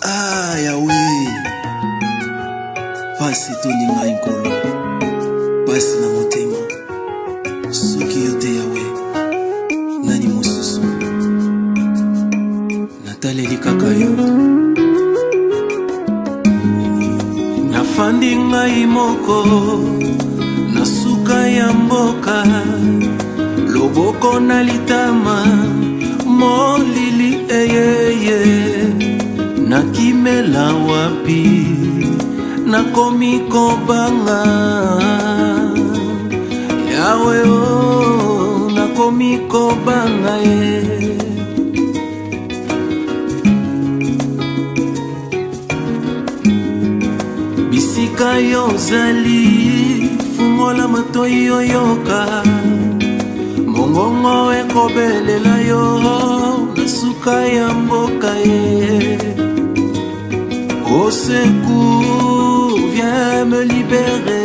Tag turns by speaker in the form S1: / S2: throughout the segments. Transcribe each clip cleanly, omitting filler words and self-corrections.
S1: Ah Yahweh, pasi etondi ngai Nkolo, pasi na motema. Soki yo te Yahweh, nani mosusu? Nataleli kaka yo. Nafandi ngai moko na suka ya mboka, loboko na litama, molili eyeye. Nakimela wapi? Nakomi kobanga Yawe, oh, nakomi kobanga ye. Bisika yo ozali, fungola matoi oyoka mongongo ekobelela yo na suka ya mboka ye. Au secours, viens me libérer.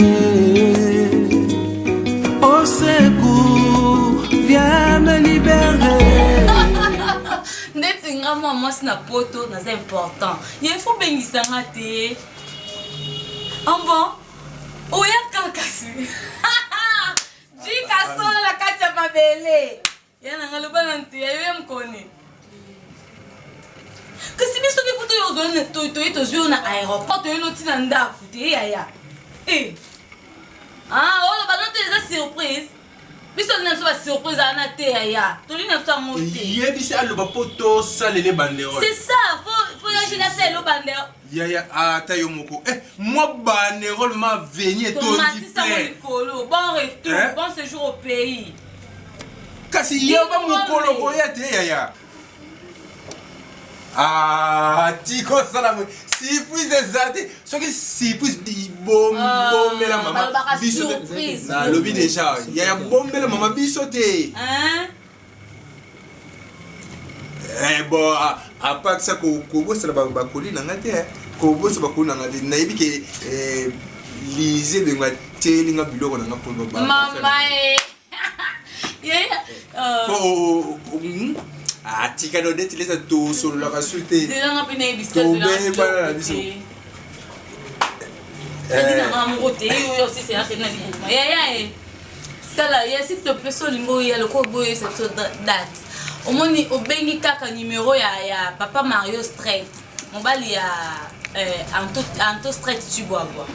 S1: Au secours, viens me libérer.
S2: Ndeti nga mwa mwasi na poto naza important ye fo bengisa nga te en bon oya kaka si jika solo na kati ya mabele ya na nga loba na nteya yo ya mokoni kasi biso nde kutu oyo ozali toye tozwi yo na aéroport toye noti na ndako te yaya e ah oloba no te eza surprise biso tolingi na biso ba surprise wana te yaya tolingi na biso yango te
S3: yebisi aloba mpo tosalele banderole
S2: c'est ça fo ya jina asalelo banderole
S3: yaya ata yo moko eh, mwa banderole ma veni etondi
S2: plein likolo bon retour eh? bon séjour au pays
S3: kasi yeba mokolo koya te yaya Ah, tika osala boye surprise eza te soki surprise bombela ah, mama biso nalobi deja yaya bombela mama biso te eh, bon apakisa kobosana bakoli na ngai te eh. kobosana bakoli na ngai te nayebi ke eh, lize bengo atieli nga biloko na nga mpo
S2: mama eh.
S3: atika no neti lesa tosololaka su te tobebana na biso
S2: tala ya s'il te plaît so olingi oya lokola oboyesa biso date omoni obengi kaka numero ya, ya papa mario straight mobali ya eh, anto, anto straight chibwabwa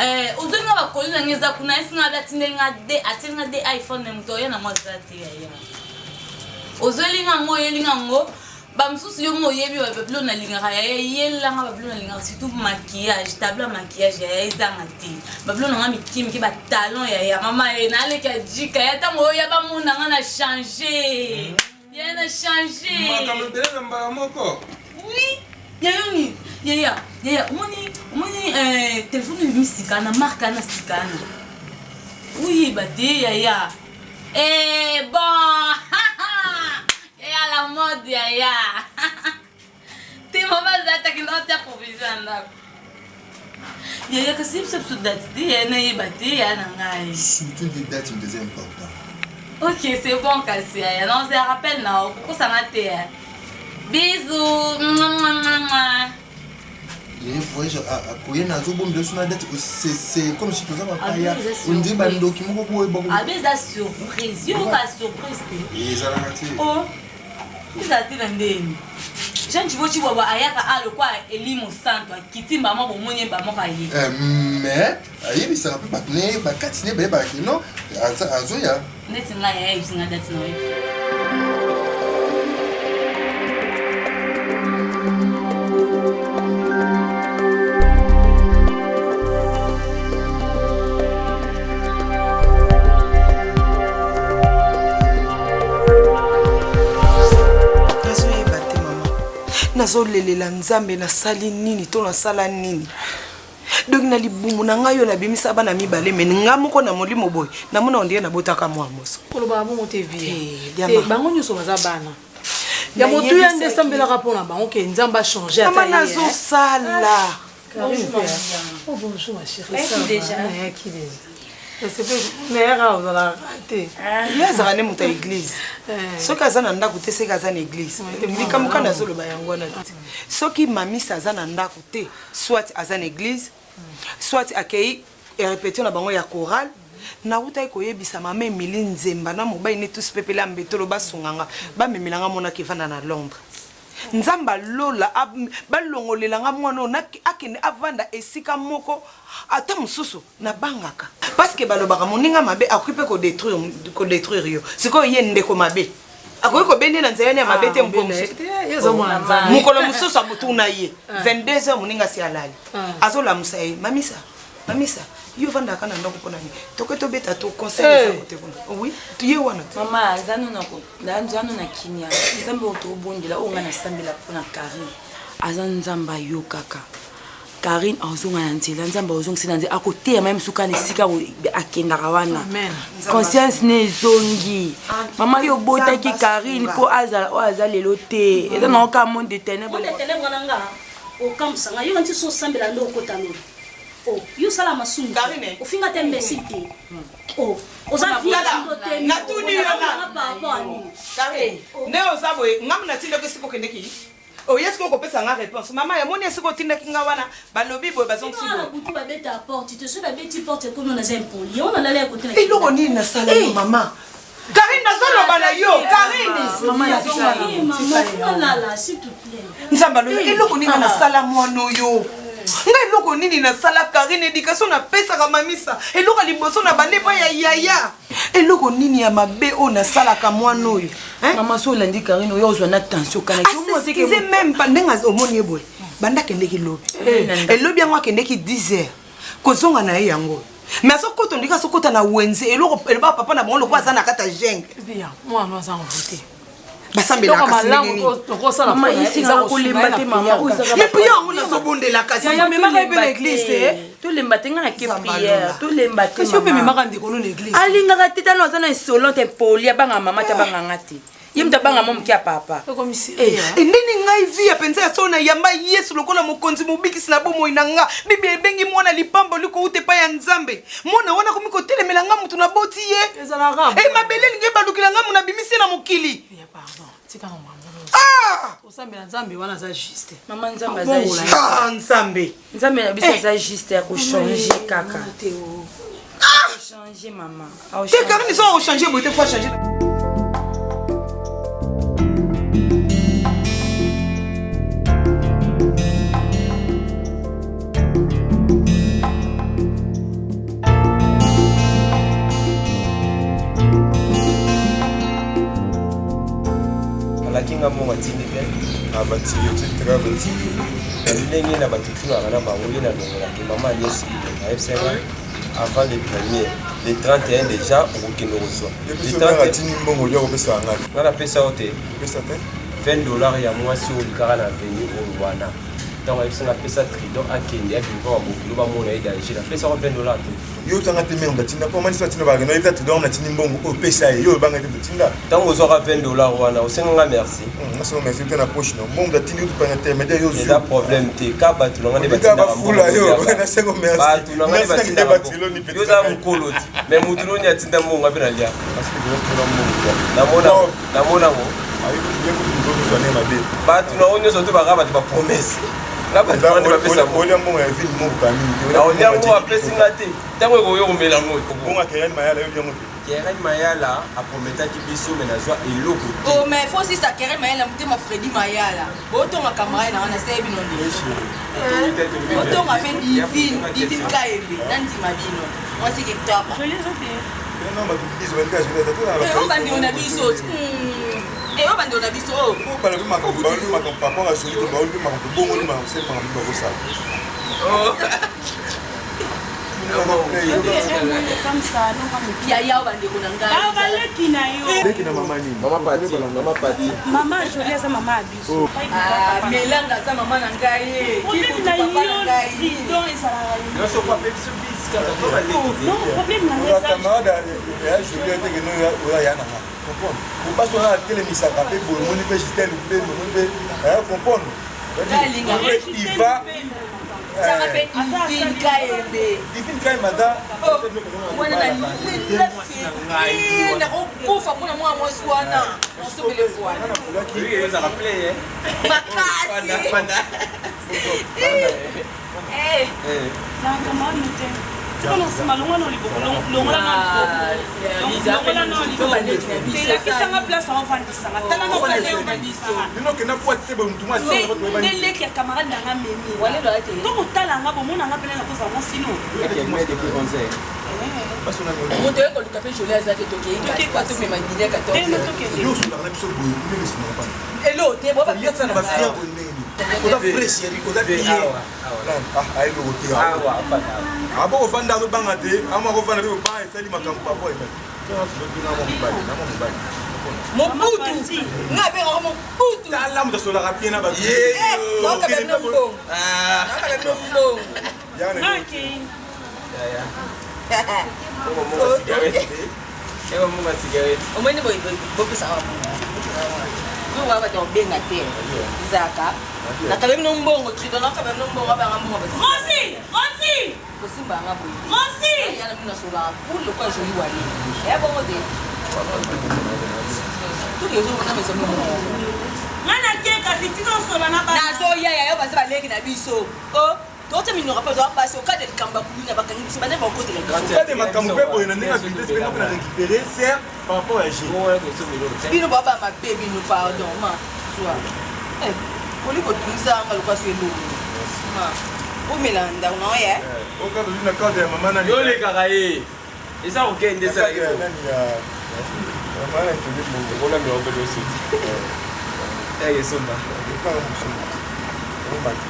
S2: eh, ozwi nga bakoli na nga eza kuna esi nga atindeli nga de atindeli nga de iphone me moto oya na mwa aza te yaya ozweli nga yango oyeli nga yango bamosusu yo mo oyebi babilo nalingaka yaya yelanga babilo nalingaka surtout maquillage tableau ya maquillage yaya ezanga te babilo nanga mike mike batalon yaya mama ye naleki ya jika ya ntango oya bamona nga na change Yaya na change.
S3: Makambo ebele na mbala moko.
S2: Oui. Yaya ni yaya yaya omoni omoni eh, telefone ebimi sika na marque na sika na. Oyeba te yaya. Eh bon. yaya la mode yaya. Te mama aza ta kenda otia provision ya ndako. Yaya kasi yebisa biso date te yaya nayeba te yaya na ngai.
S3: Surtout des dates eza important.
S2: Ok, c'est bon kasi yaya. Non, c'est un rappel na okokosana te yaya. Bisous. Mwa
S3: ye voyage akoye nazobombela biso na date c'est comme si toza bapaya ondire bandoki moko boye
S2: abe eza surprise yo oyoka surprise te
S3: ezalaka te
S2: oh. Ezala te na ndeni. Jean Tshibo Tshibwabwa ayaka a lokwa elimo santu akiti mbama bomoni ye mbama aye.
S3: Eh, mais ayebisaka mpe bato ne bakati ne bayebaka ke non azoya.
S2: Neti ngai ayebisi ngai date na ye.
S4: Nazoyeba te mama, nazolelela Nzambe, nasali nini to nasala nini? Donc na libumu na ngai oyo nabimisa bana mibale me nga moko na molimo boye namona ondire nabotaka mwa moso.
S5: Kolobaka bongo te vie. Te, bango nyonso baza bana. Ya motuya nde esambelaka mpo na bango ke Nzambe a changer ata
S4: Mama
S5: ye.
S4: nazosala.
S5: Karine pe. Oh bonjour ma chérie. Ça va? Nayaki déjà. Nayaka ozalaka te.
S4: Ye azalaka nde moto ya eglise. Soki aza na ndako te seke aza na eglise. Likambo kaka nazoloba yango wana te. Soki mamisa aza na ndako te, soit aza na eglise, soit akei repetition na bango ya chorale. Nawutaki koyebisa mama Emilie Nzemba na mobali ne tous pepele ya mbetolo basunga nga bamemela nga mwana akevanda na Londres. Nzambe ya lola balongolela nga mwana oyo akende avanda esika moko ata mosusu nabangaka parce que balobaka moninga mabe akoki mpe ko detruire yo sikoyo ye ndeko mabe akoki kobende na nzela ya mabe te mokolo mosusu mokolo mosusu amotuna ye 22 heures moninga asi alali azolamusa ye mamisa Mamisa, yo ovandaka na ndako pona nini? Toke tobeta to concert eza kote kuna. Oui, ye wana.
S2: Mama, aza no na ko aza no na kimia. Nzambe oyo tobondela oyo ngai nasambela pona Carine. Aza Nzambe ayokaka. Carine azonga na nzela, Nzambe azongisa na nzela, akoteyama ye mosusu kaka na esika akendaka wana. Conscience ne ezongi. Mama yo obotaki Carine mpo azala oyo aza lelo te. Eza nango kaka monde de ténèbres.
S6: Monde de ténèbres na nga okamwisa nga yo nti so osambela nde okota lola. Oh, yo osala masumu te. Ofinga te imbécile te. Oh, oza vierge ndo te.
S4: Natuni yo na
S6: par rapport à nini?
S4: Karine, nde oza boye, nga natindaki esika okendeki. Oye sikoyo kopesa nga réponse. Mama, yamoni esika otindaki nga wana, balobi boye bazongisi
S6: boye. Na butu babeta porte te, soki babeti porte ekomi na za impoli. Yango nalala ya kote na.
S4: Eloko nini nasala yo mama? Karine nazoloba na yo Karine.
S6: Mama, s'il te plaît.
S4: Nzambe alobi eloko nini nasala mwana oyo ngai eloko nini nasala Karine education napesaka mamisa eloko ya liboso na bande epai ya yaya eloko nini ya mabe oyo nasalaka mwana oyo
S2: mama so olandi Karine oyo ozwa na tension kana
S4: excuse même pas ndenge omoni ye boye banda akendeki lobi elobi yango akendeki 10 heures kozonga na ye yango mais azokota ndenge azokota na wenze eloko elobaka papa na bango lokola aza na kati ya jungle
S5: mwana aza envoûté
S4: basambelaka
S2: kolemba te mama
S4: mais prière yango nazobondela kasi
S5: memaka ye mpe na église te
S2: tolemba te nga na ke prière tolemba te
S5: kasi yo mpe memaka ndeko no na église
S2: alingaka te tano aza na insolente impoli abanga mama te abanga nga te ye moto abanga mwa moke ya papa
S4: ndeni ngai vi ya mpenza ya solo na yamba yesu lokola mokonzi mobikisi na bomoi na nga biblia ebengi mwana lipamboli kouta epai ya nzambe mwana wana akomi kotelemela nga moto naboti ye e mabele elingi ebalukela nga moto nabimisi ye na mokili
S5: osambela nzambe wana aza juste
S2: mama nzambe aza juste
S4: nzambe
S2: nzambe na biso aza juste ya kochange kaka changer mama
S4: te Karine so ochange boye te faut changer.
S3: Alaki nga mbongo atindi te
S7: aventurier otindi aventurier
S3: ndenge na bato tunaka na bango ye nalongolaki mama Agnès Ibe ayebisaka avant le premier le 31 déjà okokende kozwa
S7: atindi mbongo olia kopesa ngai
S3: nga napesa yo te
S7: opesa te
S3: 20 dollars ya mwasi oyo olikaka na veni oyo wana ntango ayebisa nga apesa tridon akende akende mpa babokilo bamona ye danger napesa yo 20 dollars te
S7: yo ozanga te merde atinda mpo manisi atinda bakende oyebisa tridon natindi mbongo oyo opesa ye yo obanga te totinda
S3: ntango ozwaka 20 dollars wana osenga nga merci
S7: nasenga merci te na poche no mbongo atindi yo topanga intermédiaire yo
S3: eza problème te ka bato na nga nde
S7: batindaka yo nasengo merci
S3: bato na nga nde batindaka yo oza mokolo ti mais motu noni atinda mbongo mpe nalia parce que mpona mbongo namona ngo bato na oyo nyonso to baka bato bapromese na bato wana nde bapesa
S7: olia mbongo ya ville moko kamini
S3: te olia yango apesi nga te ntango ekoki komela yango
S7: bongo Keren Mayala yo yango te
S3: Keren Mayala aprometaki biso me nazwa eloko te
S2: oh mais faut sisa Keren Mayala motema Freddy Mayala botonga camarade na nga nasala bino nde botonga mpe divine divine kayembe nandima bino mwasi kitoko oyo bandeko na biso oyo bandeko na biso
S7: balobi makambo par rapport à joli balobi makambo bongoli makambo se makambo bakosala
S2: yaya bandeko na ngai
S6: baleki na yo
S7: leki na mama nini
S3: mama pati mama pati
S6: mama Jolie aza mama ya biso
S2: melanga aza mama na ngai
S6: problème na yo tridon ezalaka
S3: nyonso kwa pe biso bis kaka to baleki
S6: non problème na ngai
S7: camarade ya Jolie te ke no oya ya na nga. Comprendre po basi wana atelemisaka mpe boye omoni mpe Justin Lupembe omoni mpe comprendre Iva
S8: Divine Kayembe
S7: Divine Kayembe aza
S8: wana na lela nakokufa mpona mwana mwasi wana nasombele voile makasi.
S9: Tika na nsima, longwa na liboko, longola na liboko, longola na liboko. Elakisanga place aovandisanga, tala na place aovandisanga.
S7: Bino kenda kwa te boye mutu mwasi
S9: nde leki ya camarade na nga memi. Ntongo otala nga bomona nga mpena nakozala mwasi no.
S8: Moto oye koluka mpe joli aza te, tokei kasi tomema dine 14.
S7: Yo osolaka na biso boye ndenge esima pana.
S8: Elo te bo
S7: ba na ba fier boye ndenge nini? Oza fresh chéri, oza bien. Ah, eloko te. Abo kofanda azobanga te, ama kofanda mpe ba esali makambo papa ebali.
S8: Mobutu nga abengaka mobutu.
S7: Tala moto asolaka bien na bato.
S8: Naokaba bino mbongo, naokaba bino mbongo. Omoni bopesaka bongo bato kobenga te, ezalaka nakaba bino mbongo trido, nakaba bino mbongo, abanga mbongo.
S9: Rosi, Rosi!
S8: Kosimba yanga boye.
S9: Rosi!
S8: Yana bino nasolaka pour lokola joli wale eya bongo te, tuki ezomona meso.
S9: Nga nake kasi tika osola na bana.
S8: Nazoya yayo, baza baleki na biso o totia minoko mpe ozwa basi okade likambo ya kuluna, bakangi biso bande bakotela biso.
S7: Kade makambo mpe boye na ndenge ya vitesse mpe nga mpe na récupéré ser par rapport ya G.
S8: Bino baba mabe bino, pardon ma zwa oli kotungisa yanga lokwa so elongo ma omela ndako na oye.
S7: Okade ozwi na carte ya mama nani?
S3: Yolekaka ye eza kokende.
S7: Na carte ya nani ya mama nani tobi mbongo.
S3: Okolamela mpe tosoti yake somba.
S7: Ekanga mosomba. Omati.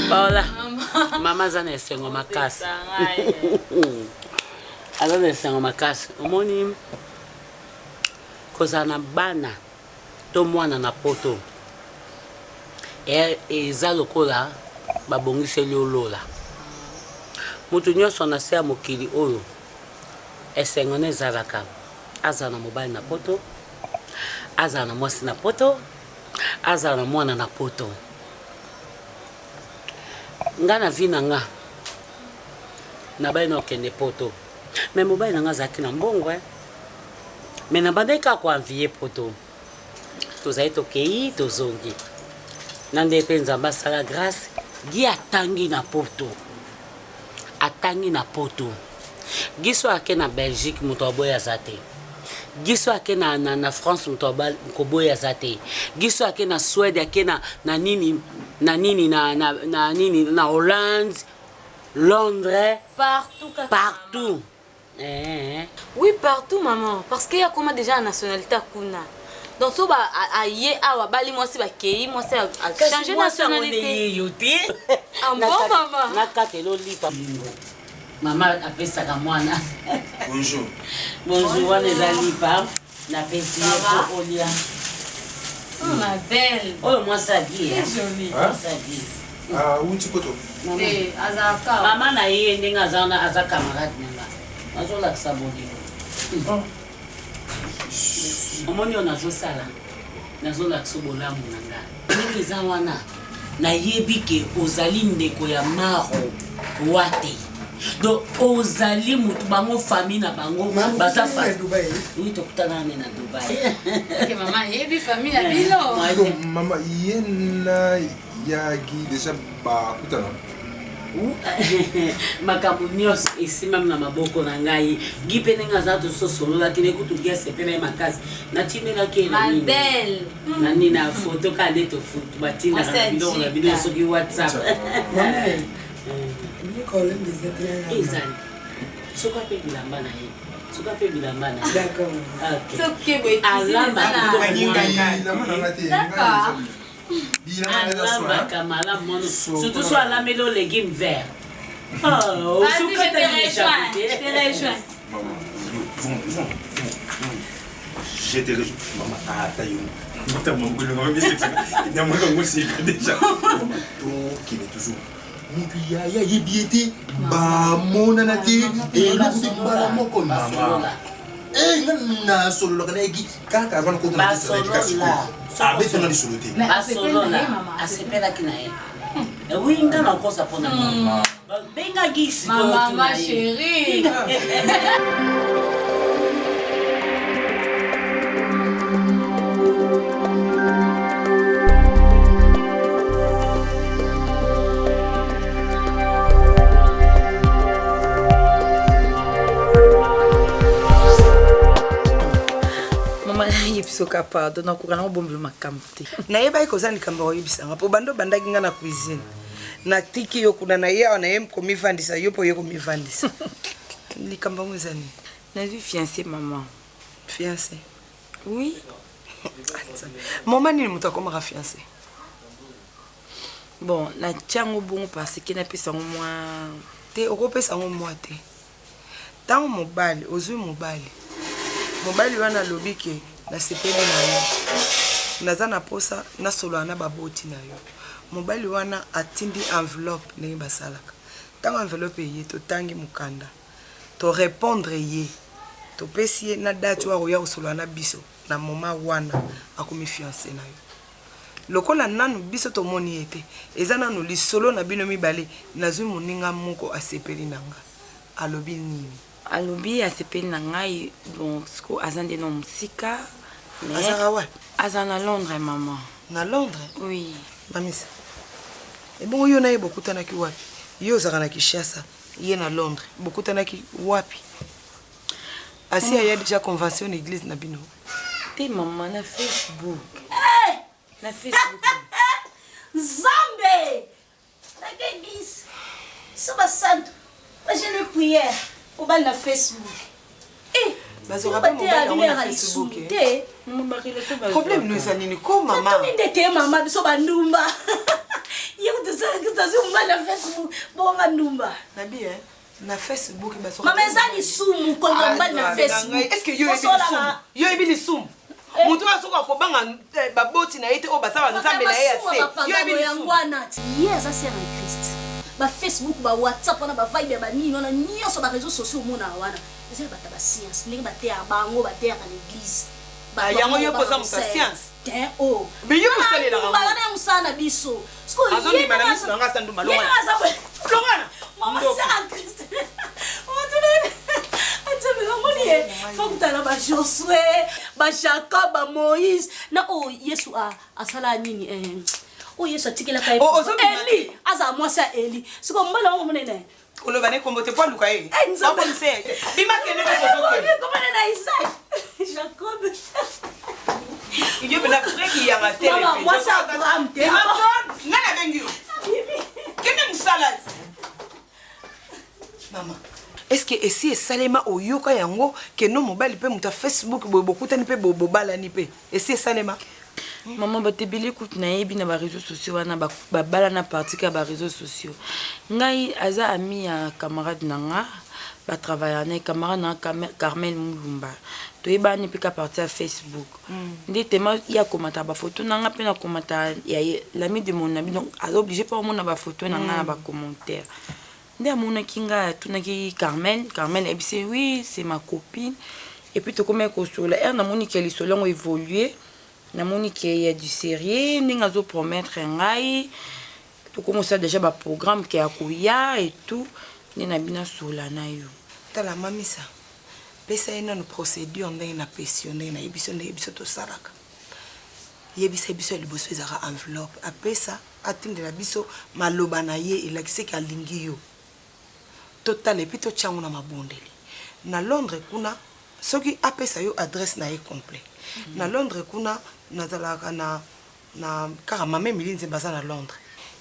S10: Paola, mama aza na esengo makasi, aza na esengo makasi. Omoni kozala na bana to mwana na poto eza lokola babongiseli yo lola. Moto nyonso na se ya mokili oyo, esengo na ezalaka azala na mobali na poto, azala na mwasi na poto, azala na mwana na poto. Nga na vie na nga nabali na okende poto, mais mobali na nga azalaki na mbongo eh. Mais nabandaki kaka koenvier poto. Tozali tokei, tozongi na nde mpe Nzambe asala grâce, Gi atangi na poto, atangi na poto. Gi so ake na Belgique, moto aboyi aza te. Gi so ake na France, moto koboyi aza te. Gi so ake na Suède, ake na nini na nini na nini na Hollande, Londres.
S2: Partout kaka.
S10: Partout eh.
S2: Oui, partout maman, parce que akoma déjà na nationalité kuna. Donc so ba aye awa bali mwasi, bakei mwasi achange nationalité.
S10: Yo te.
S2: Ah bon maman?
S10: Nakatela olipa mama apesaka mwana.
S3: Bonjour.
S10: Bonjour, wana eza lipa napesi ye po olia.
S2: Oh, ma belle.
S10: Oyo mwasi adi.
S2: Jolie.
S10: Mwasi adi.
S3: Uti poto.
S2: Eh, azalaka.
S10: Mama na ye ndenge aza wana, aza camarade na nga, nazolakisa bolingo. Omoni oyo nazosala, nazolakisa bolamu na nga ndenge eza wana. Nayebi ke ozali ndeko ya Maro wa te, donc ozali motu bango, famille na bango baza. Oui, tokutana wane na Dubai.
S2: Ok, mama yebi famille na bino.
S3: Mama ye na yaki déjà bakutana.
S10: Makambo nyonso esimbami na maboko na ngai. Gi mpe ndenge aza, tososololaki ne kutu. Gi asepela ye makasi, natindelaki ye na
S2: Ma
S10: nini
S2: belle.
S10: Na nini na foto kaka nde tofutu batindaka na biloko na bino soki WhatsApp ezali, soki ape bilamba na ye, soki ape bilamba na ye. Ok.
S2: Soki boye cuisine eza na
S3: Bilamba na nga te.
S2: D'accord.
S3: Bilamba na eza soin.
S10: Alambaka malamu mono, surtout so alambeli o légume vert.
S2: Vas-y, je te rejoins. Je te rejoins.
S7: Maman, je te rejoins. Maman, ata yo. Tokende toujours mutu yaya ayebi ye te bamonana te eloko te mbala moko mama nga nasololaka na yeki kaka avant nakota na abetanga lisolo te
S10: asepelaki na ye wi nga nakosa mpona bengaki
S2: sikoyo chérie.
S8: Mama nayebisoka pardon nakoka nango bombelo makambo te.
S4: Nayebaki koza likambo ya koyebisanga mpo banda obandaki nga na cuisine natiki yo kuna na ye awa naye komivandisa yo mpo oye komivandisa likambo yango eza nini?
S8: Nazwi fiancé mama.
S4: Fiancé?
S8: Oui.
S4: Moma nini moto akomaka fiancé?
S8: Bon, natia yango bongo parce que napesa yango mwa
S4: te okopesa yango mwa te ntango mobali ozwi mobali mobali wana alobi ke nasepeli na yo naza na mposa nasolola na baboti na yo mobali wana atindi enveloppe ndenge basalaka ntango enveloppe eye totangi mokanda to repondre ye topesi ye na date oyo akoya kosolola na biso na moment wana akomi fiance na yo lokola nanu biso tomoni ye te eza nanu lisolo na bino mibale nazwi moninga moko asepeli na nga alobi nini
S8: alobi asepeli na ngai bon siko aza nde na mosika
S4: azaka wapi
S8: aza na londres mama
S4: na londres
S8: oui
S4: mamisa ebongo yo na ye bokutanaki wapi yo ozalaka na kinshasa ye na londres bokutanaki wapi asi aya deja convention na église na bino
S8: te mama na facebook eh! na facebook
S6: nzambe nake église so basantu bajene prière obali na facebook eh,
S4: bazwaka mpe mobali yango na facebook
S6: te
S4: problème no eza nini ko mama
S6: tuni nde te mama biso bandumba ye kutozwi mobali na facebook bonga ndumba
S4: nabi eh na facebook
S6: mama eza lisumu koluka mobali na facebook
S4: est ce que yo oyebi lisumu yo oyebi lisumu eh. moto oyo soki akobanga eh, baboti na ye te oyo baza banzambe na ye ya se yo oyebi
S6: yango wana ye aza sere en christ bafacebook bawhatsapp wana bavibe ya banini wana nyonso bareseau sociaux omonaka wana eza ya bato ya bascience ndenge bateyaka bango bateyaka na église
S4: ah, yango yo mpoza moto ya science
S6: te o oh.
S4: mais yo mosalelaka
S6: wana ya mosala na biso
S4: azondima na miso na nga asa ndumba longwana
S6: mama sara christ omoni ye fokutana ba josue ba jacob ba moïse na oyo oh, yesu asala nini eh, oyo yesu atikelaka ye
S4: oh,
S6: eli azala mwasi ya eli sikoyo mobali yango monene
S4: koloba ne kombo te po aluka ye
S6: eh,
S4: akolisa ye te bima kende
S6: komona na isaac jacob
S4: yo mpena vrai kiyanga te
S6: mwasi abraham te
S4: nga nabengi yo kende mosala mama est ce que esi esalema oyoka yango keno mobali mpe moto ya facebook boye bokutani mpe bobalani mpe esi esalema
S8: Maman bato ebele kutu nayebi na ba réseaux sociaux wana babalana parti ka ba réseaux sociaux ngai aza ami ya camarade na nga batravaillaka na ye camarade na nga Carmel Mulumba toyebani mpe ka parti ya Facebook mm. nde tema ye akomataka bafoto na nga mpe nakomata ya ye l'ami de mon ami donc aza obligé mpe amona bafoto na nga na mm. bacommentaire Nde amonaki ngai atunaki Carmen, Carmen ayebisi ye oui c'est ma copine et puis tokomaki kosolola heure namoni ke lisolo yango evolue namoni ke ya du sérieux ndenge azo promettre ngai tokomi kosala déjà ba programme ke akoya et tout nde na bino asolola na yo.
S4: Tala mamisa pesa ye nanu procedure ndenge napesi yo ndenge nayebisi yo ndenge biso tosalaka yebisa ye biso ya liboso ezalaka enveloppe apesa Atindela biso maloba na ye elakisi ke alingi yo. Totala epuis totia yango na mabondeli. Na Londres kuna soki apesa yo adresse na ye complet. Na Londres kuna nazalaka na na kaka mama Emilie Nzemba aza na Londres.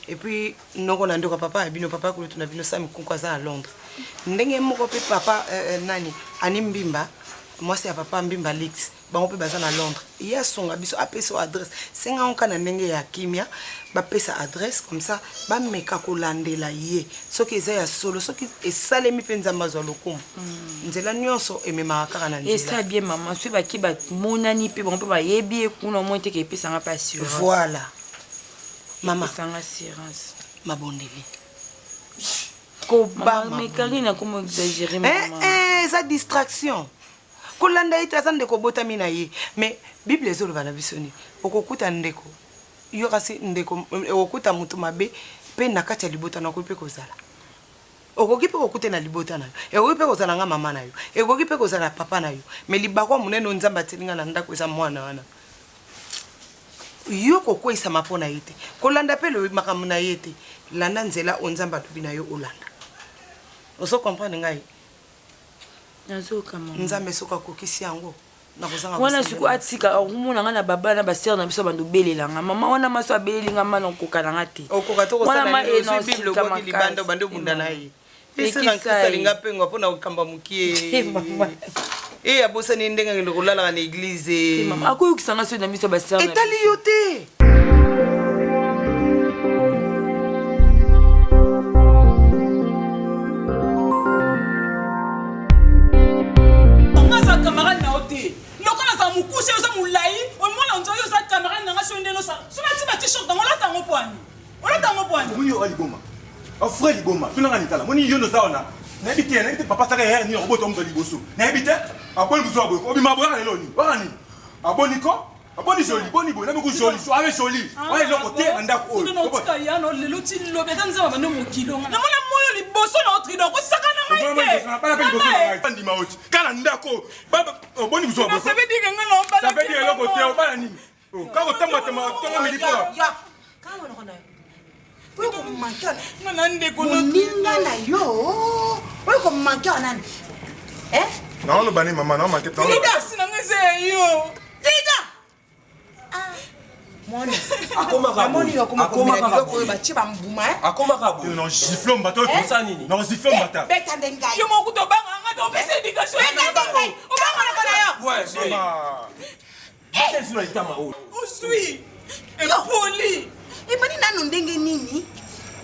S4: Epuis noko na ndeko ya papa ya bino papa kulutu na bino Samy Nkunku aza na Londres. Ndenge moko pe papa euh, nani Annie Mbimba mwasi ya papa Mbimba Lix. Bango mpe baza na Londres. Ye asunga biso apesa yo adresse. Senga yango kaka na ndenge ya kimia bapesa adresse comme ça bameka kolandela ye soki eza ya solo soki esalemi mpe Nzambe azwa lokumu. Nzela nyonso ememaka kaka na nzela.
S8: Esa bien maman soki bake bamonani mpe bango mpe bayebi ye kuna omoni te ke epesa nga mpe assurance.
S4: Voilà. Mama.
S8: Epesa nga assurance.
S4: Mabondeli. Koba
S8: mais Karine akoma exagérer
S4: eh,
S8: maman.
S4: Eh, eza distraction. Kolanda ye te aza ndeko obotami na ye. Mais Bible ezoloba na biso nini? Okokuta ndeko yo kasi ndeko okokuta moto mabe mpe na kati ya libota na okoki mpe kozala. Okoki mpe kokuta na libota na yo. Ekoki mpe kozala nga mama na yo. Ekoki mpe kozala papa na yo. Mais libaku ya monene oyo Nzambe atieli nga na ndako eza mwana wana. Yo kokweyisama mpo na ye te. Kolanda mpe makambo na ye te. Landa nzela oyo Nzambe alobi na yo olanda. Ozo comprendre ngai?
S8: Nazoyoka mama.
S4: Nzambe soki akokisi yango nakozanga
S8: wana
S4: kosambela.
S8: sikoyo atika akomona nga na baba na basere na biso bando obelela nga mama wana maso abeleli nga ma nakoka na nga te
S4: okoka te
S8: Wana
S4: kosala
S8: ma
S4: nini
S8: eh,
S4: ozwi bible
S8: naosika
S4: obwaki libanda
S8: makasi.
S4: obandi obunda na ye
S8: Pekisa
S4: esika nkristo
S8: ye.
S4: alinga pengwa mpo na kokamba mokie
S8: Eh, mama.
S4: e abosani ndenge akende kolalaka na eglize
S8: Te, mama akoyokisa nga soki na miso ya basere na
S4: etali yo te
S9: Nga aza camarade na yo te lokola naza mokuse oza molai omona nzoi oza camarade na nga soki ndenge osala soki nati ba t-shirt yango olata yango pwani olata yango pwani
S7: Omoni yo liboma. A frère liboma. Tuna nga nitala. Moni yo ndoza wana. Nayebi te, nayebi te papa saka erreur nini okobota moto liboso. Nayebi te. Aboni buzo boye. Obima boye lelo nini? Waka nini? Aboni ko? Aboni joli, boni boye, nabi ku joli. Awe joli. Oyo eloko te na ndako oyo.
S9: Kuna otika ya no lelo ti lobi ata nzambe abandi mokili onga namona moyo liboso na otrida okosaka na ngai te
S7: Bala pe liboso na ngai. Ndima oti. Kala ndako. Baba boni buzo boye.
S9: Ça veut dire que nga na obala
S7: Ça veut dire eloko te, obala nini? Kaka kotambola tambola tongo midi mpo
S11: moninga na yo oyo komanke wa nani
S7: naoloba nini mama naomanke
S9: kasi nanga eza ya yo
S11: tika mwana akoma biloko oyo batie bambuma
S7: akomaka boye na gifle mbata oyo na gifle mbata
S11: beta nde ngai
S9: yo moko kuta obanga nga te opesa éducation
S11: beta nde ngai obanga noko na yo
S9: ozwi epoli
S11: ebandi nano ndenge nini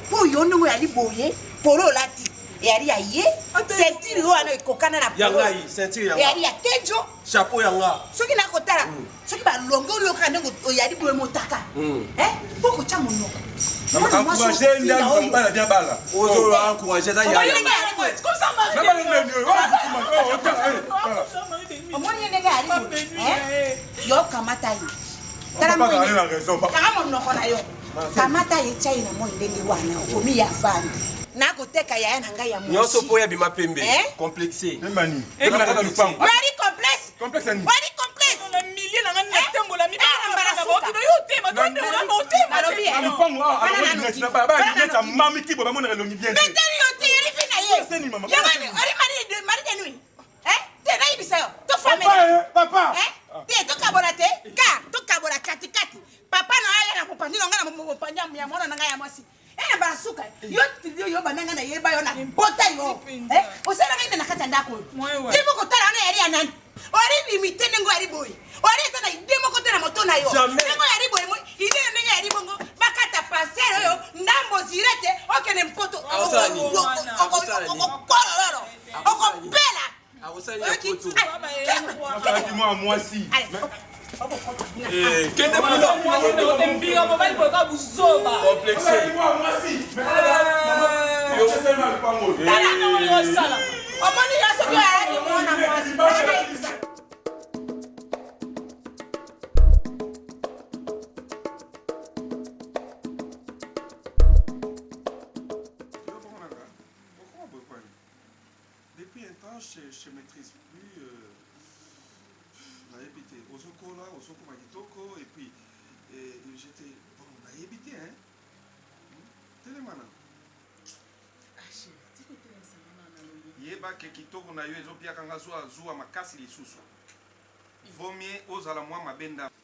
S11: mpo yo ndenge oyali boye polo olati eyali ya ye ceinture oyo wana ekokana na
S3: Ya ngai, ceinture ya nga.
S11: eyali ya kenjo
S3: chapeau ya nga
S11: soki nakotala soki balongoli yo kaka ndenge oyali boye motaka mpo kotya monoko Mwana mwasi
S7: encourage nde
S11: okofinga oyo.
S7: mobala bien bala
S3: ozo encourage eza
S11: Omoni ndenge ayali boye. Omoni ye ndenge ayali boye eh? Yo kamata ye tala
S7: Papa
S11: moi
S7: azali na raison, papa.
S11: kanga monoko na yo kamata ye tia ye na moi ndenge wana okomi ya vandi nakoteka yaya na ngai ya
S3: nyonso mpo oyo abima pembe
S11: Eh?
S3: complexe
S7: mani na lupango
S11: wali complexe
S7: complexe nini
S11: wali complexe
S9: na milie na ngai natambola
S11: Nalobi, eh.
S7: na lupango awa alongoli lunette na bala bala lunette ya mami kibo bamonaka elongi bien te
S11: beteli yo te yeli fi na ye
S7: Seni, mama.
S11: Yo mani oli mari de mari de nuit eh te nayebisa yo
S7: Papa,
S11: tofamela
S7: eh, papa.
S11: eh te tokabola te ka tokabola katikati papa na aya na mopanzi na ngai na mopanzi ya mwana na ngai ya mwasi e na mbala suka yo yo yo banda ngai nayeba yo na bota yo eh osala ngai na kati ya ndako oyo te moko tala wana yali ya nani oli limite ndenge oyali boye oli ata na ide moko te na moto na yo
S3: Jamais.
S11: ndenge oyali boye ide na ndenge yali bongo bakata paser oyo ndambo zire te okende mpoto
S3: Akosala nini? Akosala nini?
S11: okokolololo okopela
S3: akosala nini ya poto
S7: azalaki mwa mwasi
S3: kende kuna
S9: mbika mobali boyoka buzoba
S3: complexe
S7: azalaki mwa mwasi
S9: tala ndenge olingi osala
S11: omoni yo soki oyalaki mwana mwasi
S12: Depuis un temps, je ne maîtrise plus. Nayebi te ozokola ozokoma kitoko et puis et j'étais bon nayebi te hein telema na yeba ke kitoko na yo ezopiaka nga zuwa zuwa makasi lisusu vaut mieux ozala mwa mabe ndambo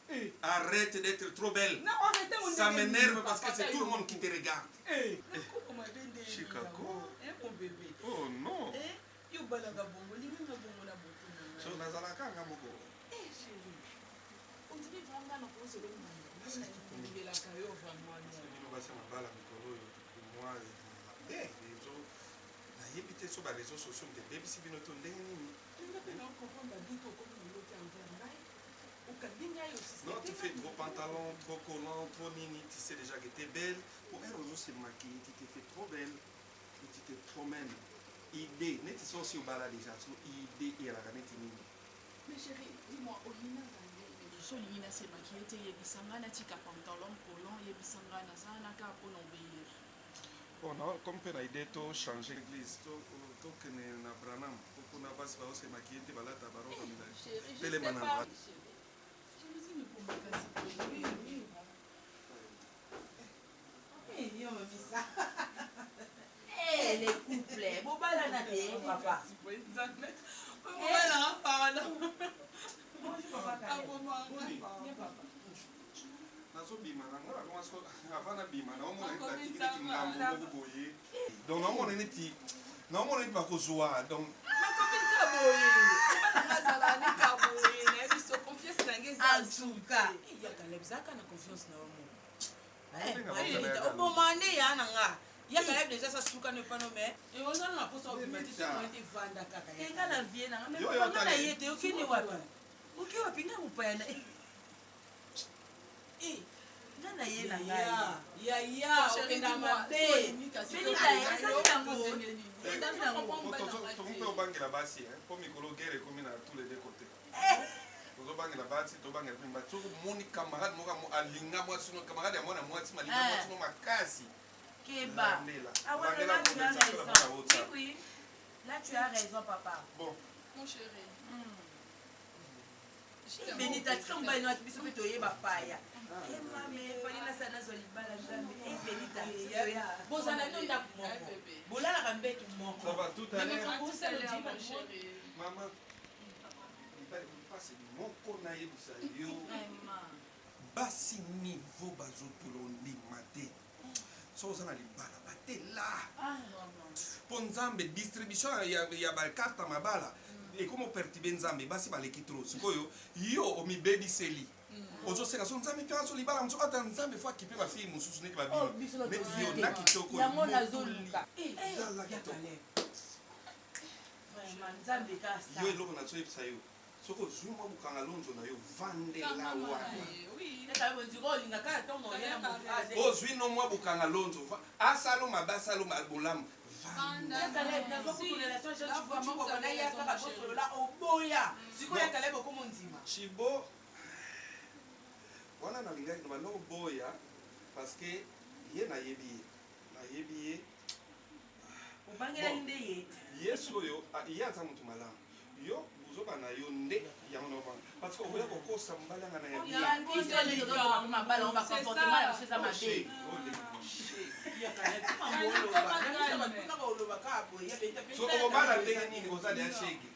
S12: arrête d'être trop belle
S9: Non, arrêtez mon
S12: ça
S9: ndenge
S12: m'énerve
S9: nini,
S12: parce que
S9: papa,
S12: c'est tout le
S9: yo
S12: monde qui te regarde
S9: Eh, nakoma mabe nde
S12: Chicago.
S9: Eh, mon bébé
S12: oh non
S9: Eh, yo obalaka bongo olingi nga bongo na boto na
S12: so
S9: ngai
S12: nazalaka nga moko
S9: Eh, chéri. Nga nakozela
S12: Nalingaka yo vraiment. Bino basi ya mabala mikolo oyo mwa mabe ezo nayebi te so bareseau sociaux moto ebebisi bino to ndenge nini.
S9: Nga mpe nacomprendre badoute okomi lelo te envers ngai. Okangi ngai.
S12: Non, tu fais trop pantalon, trop collant, trop nini, tu sais déjà que t'es belle. Pour elle, aujourd'hui, se maquiller, tu te fais trop belle et tu te promènes. Idée, neti so osi obala déjà, so idée eyalaka neti nini?
S9: Mais chérie, dis-moi, olingi nazala ndenge? So olingi nasemaki ye te, yebisa ngai natika pantalon collant, yebisa ngai naza wana kaka mpona obéir.
S12: Bon, na comme mpe na idée to changer église, to tokende na Branham, po kuna basi baose maquiller te, balata barobe milai.
S9: Chérie, je
S12: Telema
S9: sais
S12: na
S9: pas.
S12: droite.
S9: Jalousie mekomaka sikoyo. Oui, oui.
S11: Yo mamisa.
S13: Eh, les couples bobalana te papa.
S9: Obalanga, pardon.
S12: Nazobima na nga nakoma siko avant nabima naomona neti natiki neti ngambo moko boye, donc naomona neti naomona neti bakozwa donc.
S9: Macopine ka boye, obalanga azala ne ka boye, nayebi so confiance na ngai eza.
S13: En tout cas.
S11: Ya Caleb, zalaka na confiance na yo moko.
S12: Obenga bato na ya
S11: Oboma nde ya na nga ya Caleb déjà sa suka no epano, mais ozala na posa obima te, soki moye te, vanda kaka.
S13: Te, nga na vie nanga
S12: Yo, yo,
S13: me nga na
S12: tala.
S13: ye te. Okende wapi? Oke wapi? Nga mopaya na Eh, nga na ye na ngai.
S11: Yaya, okenda mabe.
S13: Benita, ezali nango, ezali nango.
S12: Tokomi mpe obangela basi mpo mikolo guerre ekomi na tous les deux côtés. Tozobangela basi, tobangela mpe mibali. Soki omoni camarade moko alinga mwasi no, camarade ya mwana mwasi malinga mwasi no makasi,
S13: Keba.
S12: landela.
S13: Ah ouais,
S12: Landela
S13: là tu as
S12: compensation na
S13: raison.
S12: mwana WhatsApp.
S13: Oui, oui, là tu as raison, papa.
S12: Bon.
S9: Mon chéri.
S13: Benita, tika mobali no ati biso mpe toyeba paya. Mame fali nasala nazwa libala Nzambe. E Benita, toya.
S11: Bozala no ndako moko, bolalaka mbetu moko.
S12: Ça va tout à l'heure.
S9: À tout à l'heure, mon chéri.
S12: Mama, mibali mpasi moko nayebisa yo, basi niveau bazotula ondima te. So oza na libala, batela mpo Nzambe distribution ya bakarte ya mabala ekomi operturber Nzambe. Basi baleki trop. Sikoyo yo omibebiseli, ozoseka so Nzambe mpe azo libala mosusu ata Nzambe fo akipe bafille mosusu neti
S13: Oh,
S12: babino
S13: biso na
S12: neti yo
S13: tozwi
S12: na
S13: te.
S12: kitoko.
S13: Yango nazoluka.
S12: Tala kitoko.
S13: Vraiment, Nzambe kasa.
S12: Yo eloko nazoyebisa yo, soki ozwi mwa bokanga lonzo na yo, vandela wana.
S11: Ndiko olinga kaka ntongo oya na moto.
S12: Ozwi no mwa bokanga lonzo, asala mabe, asala bolamu.
S11: Ya Caleb, nazwa kutu relation jean Chibo na ya kaka bosolola oboya. Sikoyo ya Caleb okoma ondima.
S12: Chibo wana nalingaki na banda koboya parce que ye nayebi ye, nayebi ye.
S13: Obangelaki nde ye.
S12: Yesu oyo ye aza motu malamu. Yo buzoba na yo nde yango na obanga parce que okoya kokosa mobali anga na ya bien.
S13: Biso nde tozokoma mabala ngo, bacomportement na biso eza mabe.
S11: Kaka oloba kaka boye.
S12: So okobala ndenge nini? Oza deya shege.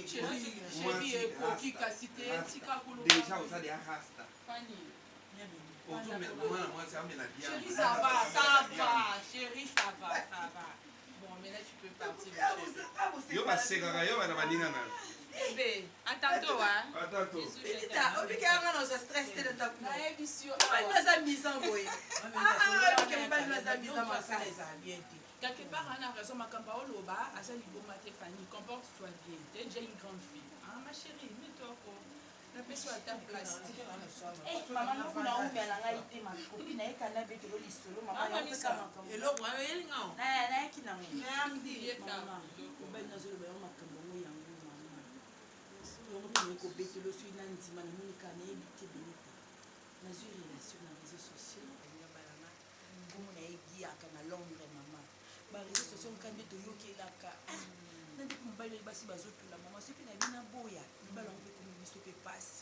S9: Chéri, ekoki kasi te, tika koloba.
S12: Déjà oza deya rasta.
S9: Fanny.
S12: Mwana mwasi amela.
S9: Chérie, ça va, ça va. Chérie, ça va, ça va. Bon, maintenant tu peux partir, mon chéri.
S12: Yo basekaka yo bana baninga na.
S9: Bébé, à tantôt, hein.
S12: À tantôt.
S9: Bisous, je t'aime.
S11: Benita, obikela nga na ozwa stress te na ndako.
S9: Nayebisi yo
S11: Mobali
S9: awa.
S11: no aza mise boye. Obike mobali no aza mise makasi.
S9: Quelque part, on a raison. Makambo oloba aza liboma te. Fanny, comporte-toi bien, t'es déjà une grande fille, hein, ma chérie. Mets-toi ko napesi yo ata place te.
S13: Eh, mama noku naumela ngai te, makopi nayekanda betelo lisolo mama.
S9: Ah, mamisa.
S11: Eloko wana oyelinga o.
S13: Nayaki nango.
S9: Yeka.
S13: Mama, mobali nazoloba yango makambo yango yango mama, yango mpe naye kobetelo soki na ndima namoni kaka nayebi te. Benita, nazwi relation na réseau sociaux balanga bongo nayebiaka na Londres. Mama, baréseau sociaux nka nde toyokelaka. Ah, na nde mpe mobali oyo basi bazotula mama soki mpe nayebi naboya libala yango mpe komi biso mpe pasi.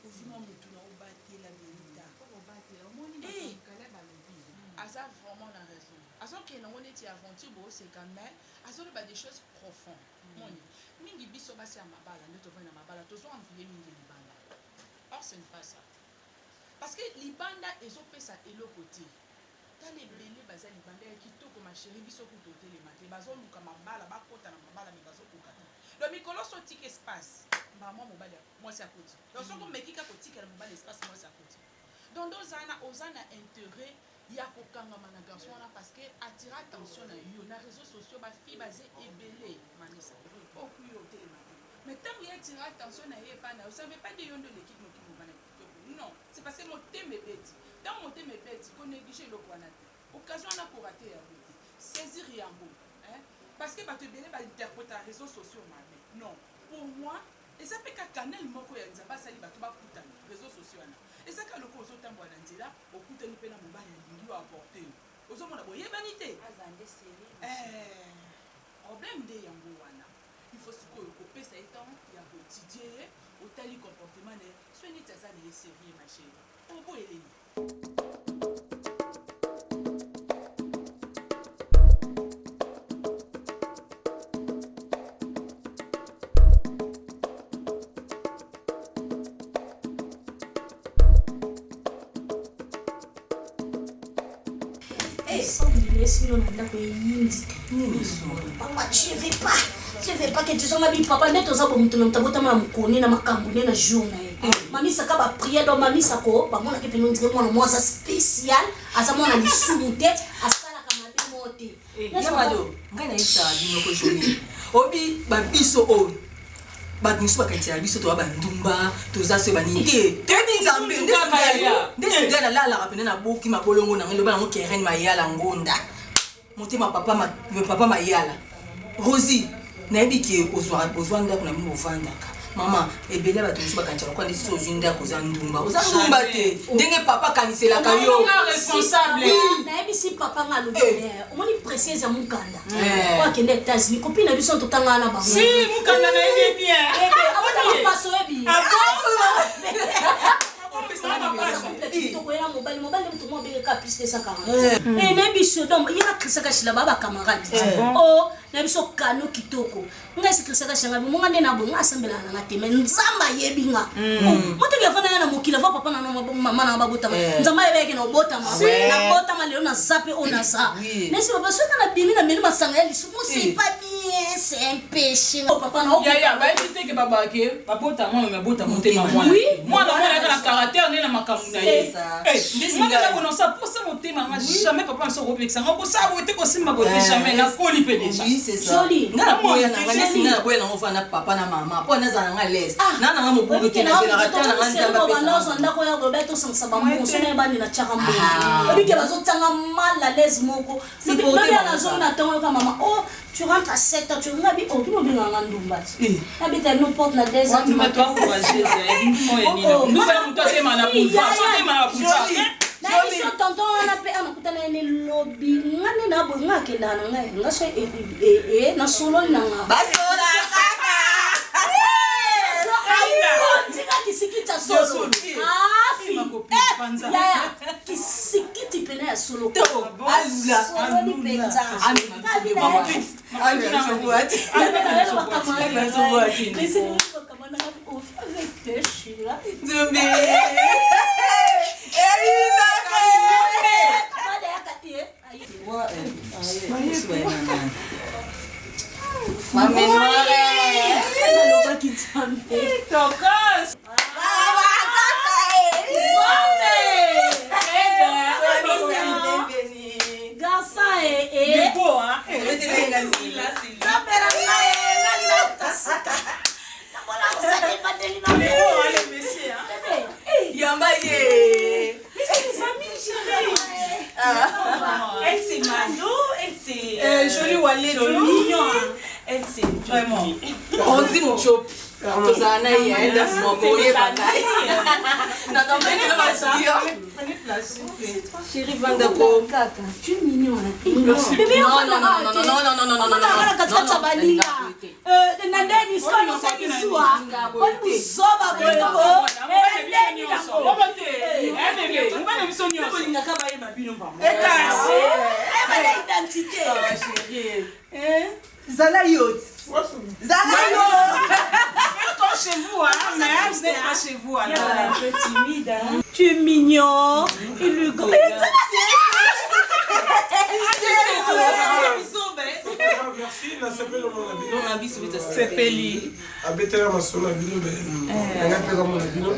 S13: Ozwi mwa motu na obatela, Benita.
S9: Obatela, omoni
S13: Eh.
S9: Caleb alobi aza vraiment na raison. Azokende yango neti aventure booseka, mais azoloba des choses profondes. Moni mingi biso basi ya mabala nde tovandi na mabala, tozo envie mingi libanda. Or ce n'est pas ça, parce que libanda ezopesa eloko te. Tala ebele baza libanda ya kitoko, ma chérie. Biso kutu otelema te, bazoluka mabala, bakota na mabala, me bazokoka te. Donc mikolo so otika espace. Mbala mwa mobali mwasi akoti. Donc soki omeki kaka kotikela mobali espace mwasi akoti. Donc nde oza na oza na interet ya kokangama na garçon wana parce que attira attention na yo na réseaux sociaux ba filles baze ebele mamisa okuyi otelema te mais ntango ye attira attention na ye epai na yo ça veut pas dire yo nde oleki mokili mobana kitoko non c'est parce que motema ebeti ntango motema ebeti ko néglige eloko wana te occasion wana korate yango te saisir yango hein? parce que bato ebele ba interpreta réseaux sociaux mabe non pour moi eza mpe ka canal moko ya nzambe asali bato bakutana réseaux sociaux wana eza ka lokola ozotambola na nzela okutani mpe na mobali alingi yo aporte yo ozomona boyebani te eh, problème nde yango wana il faut sikoyo kopesa ye temps ya koetudie ye otali comportement na ye soki neti aza na ye sérieux ma chérie oboyeleli
S6: esilo na ndako eyindi papa tu veux pas tu veux pas que tozonga bi papa nde toza bomoto na moto abotama na mokoni na makambo nde na jour na ye eh. mamisaka bapriere donc mamisako bamonaki mpena ondire mwana mwa aza spécial aza mwana lisumu te asalaka mabe moo te
S14: eh, yamado ngai nayebisaka bino ko joli obi babiso oyo bato mosusu bakanisaka biso toza bandumba toza so banini te toyebi nzambe nde singai nalalaka mpena naboki mabolongo na ngai loba yango keren mayala ngonda motema papa, papa mayala rosi nayebi ke ozwa ndako na bino bovandaka mama ebele ya bato mosusu bakanisa lokola nde soki ozwi ndako oza ndumba oza ndumba te ndenge papa akaniselaka yo
S6: nayebisi papa nga alobi eh. Eh, omoni précieuse ya mokanda eh. oyo akende états-unis copine na biso totanga na bango
S9: si mokanda nayebi bien
S6: abota mapaso oyebi ah kitoko ye na mobali mobali nde moto moko abengaka plus de 140 eh, na biso donc ye na christian kashila ba bacamarade o oh, na biso kano kitoko ngai si christian kashila ngai monga nde na boye ngai asambelaka na nga te mais nzambe ayebi nga mm. oh, motoki afanda ya na mokili ava papa na mama na nga babotama eh. nzambe ayebi ayeke na obotama nabotama lelo naza mpe oyo naza nesi papa soki nabimi na meli masanga ya lisumu c'est pas bien c'est un péché oh, papa na
S9: yaya bayebi te ke babake babota mwana me abota motema mwana mwana mwana ayaka na caractère nde na makambo na ye mwana eza kononsa posa motema nga jamais papa na soko opekisa nga okosala boye te kosimba boye te jamais nakoli mpe déjà
S14: nga naboya na nga nesi nga naboya nango fana papa na mama mpo nazala nga lese na nanga mobulu te nazelaka ta na nga nzambe
S6: apesa ndako ya koloba tosangisa bambongo na ebandi na tiaka mbongo obike bazotanga mal à l'aise moko lobi ya nazongi na ntongo yoka mama oh tu rentres à 7 heures tu nga bi oh bino benga nga ndumba ti nabeta no porte na 2 heures du matin na biso tonton wana mpe anakutana ye ne lobi nga nde na boye nga akendaka na ngai nga so nasololi na nga tika kisikiti ya solo afi yaya kisikiti pena ya solo sololi mpenza
S14: Nzambe.
S6: Nalobaki nzambe.
S9: Tokas.
S6: Garçon eh eh.
S9: Beau hein.
S6: Nzambe na ngai eh, ngai natasika.
S14: Yamba ye.
S13: Elle c'est Mado, elle c'est
S14: euh, Jolie Wallet,
S13: mignon. Elle c'est
S14: vraiment. Rosie Mochopi. tozala na ye ndako moko oyebaka Chérie Vandako.
S6: Kaka, tu es mignon.
S14: Merci.
S6: Bébé,
S14: Non, non, non, non, non, non, non, non, non, non.
S6: katikati ya baninga na ndeni soni osali zuwa oni buzoba boyeko ndeni nango ayebana identité
S14: Zala yo. Zala yo.
S9: Quand chez vous, hein, mais vous n'êtes pas chez vous alors.
S13: Un peu timide, hein.
S6: Tu es mignon, élégant.
S12: Merci, nasepeli omona bino.
S9: Sepeli.
S15: Abetela masolo na bino mais na ngai mpe kamona bino.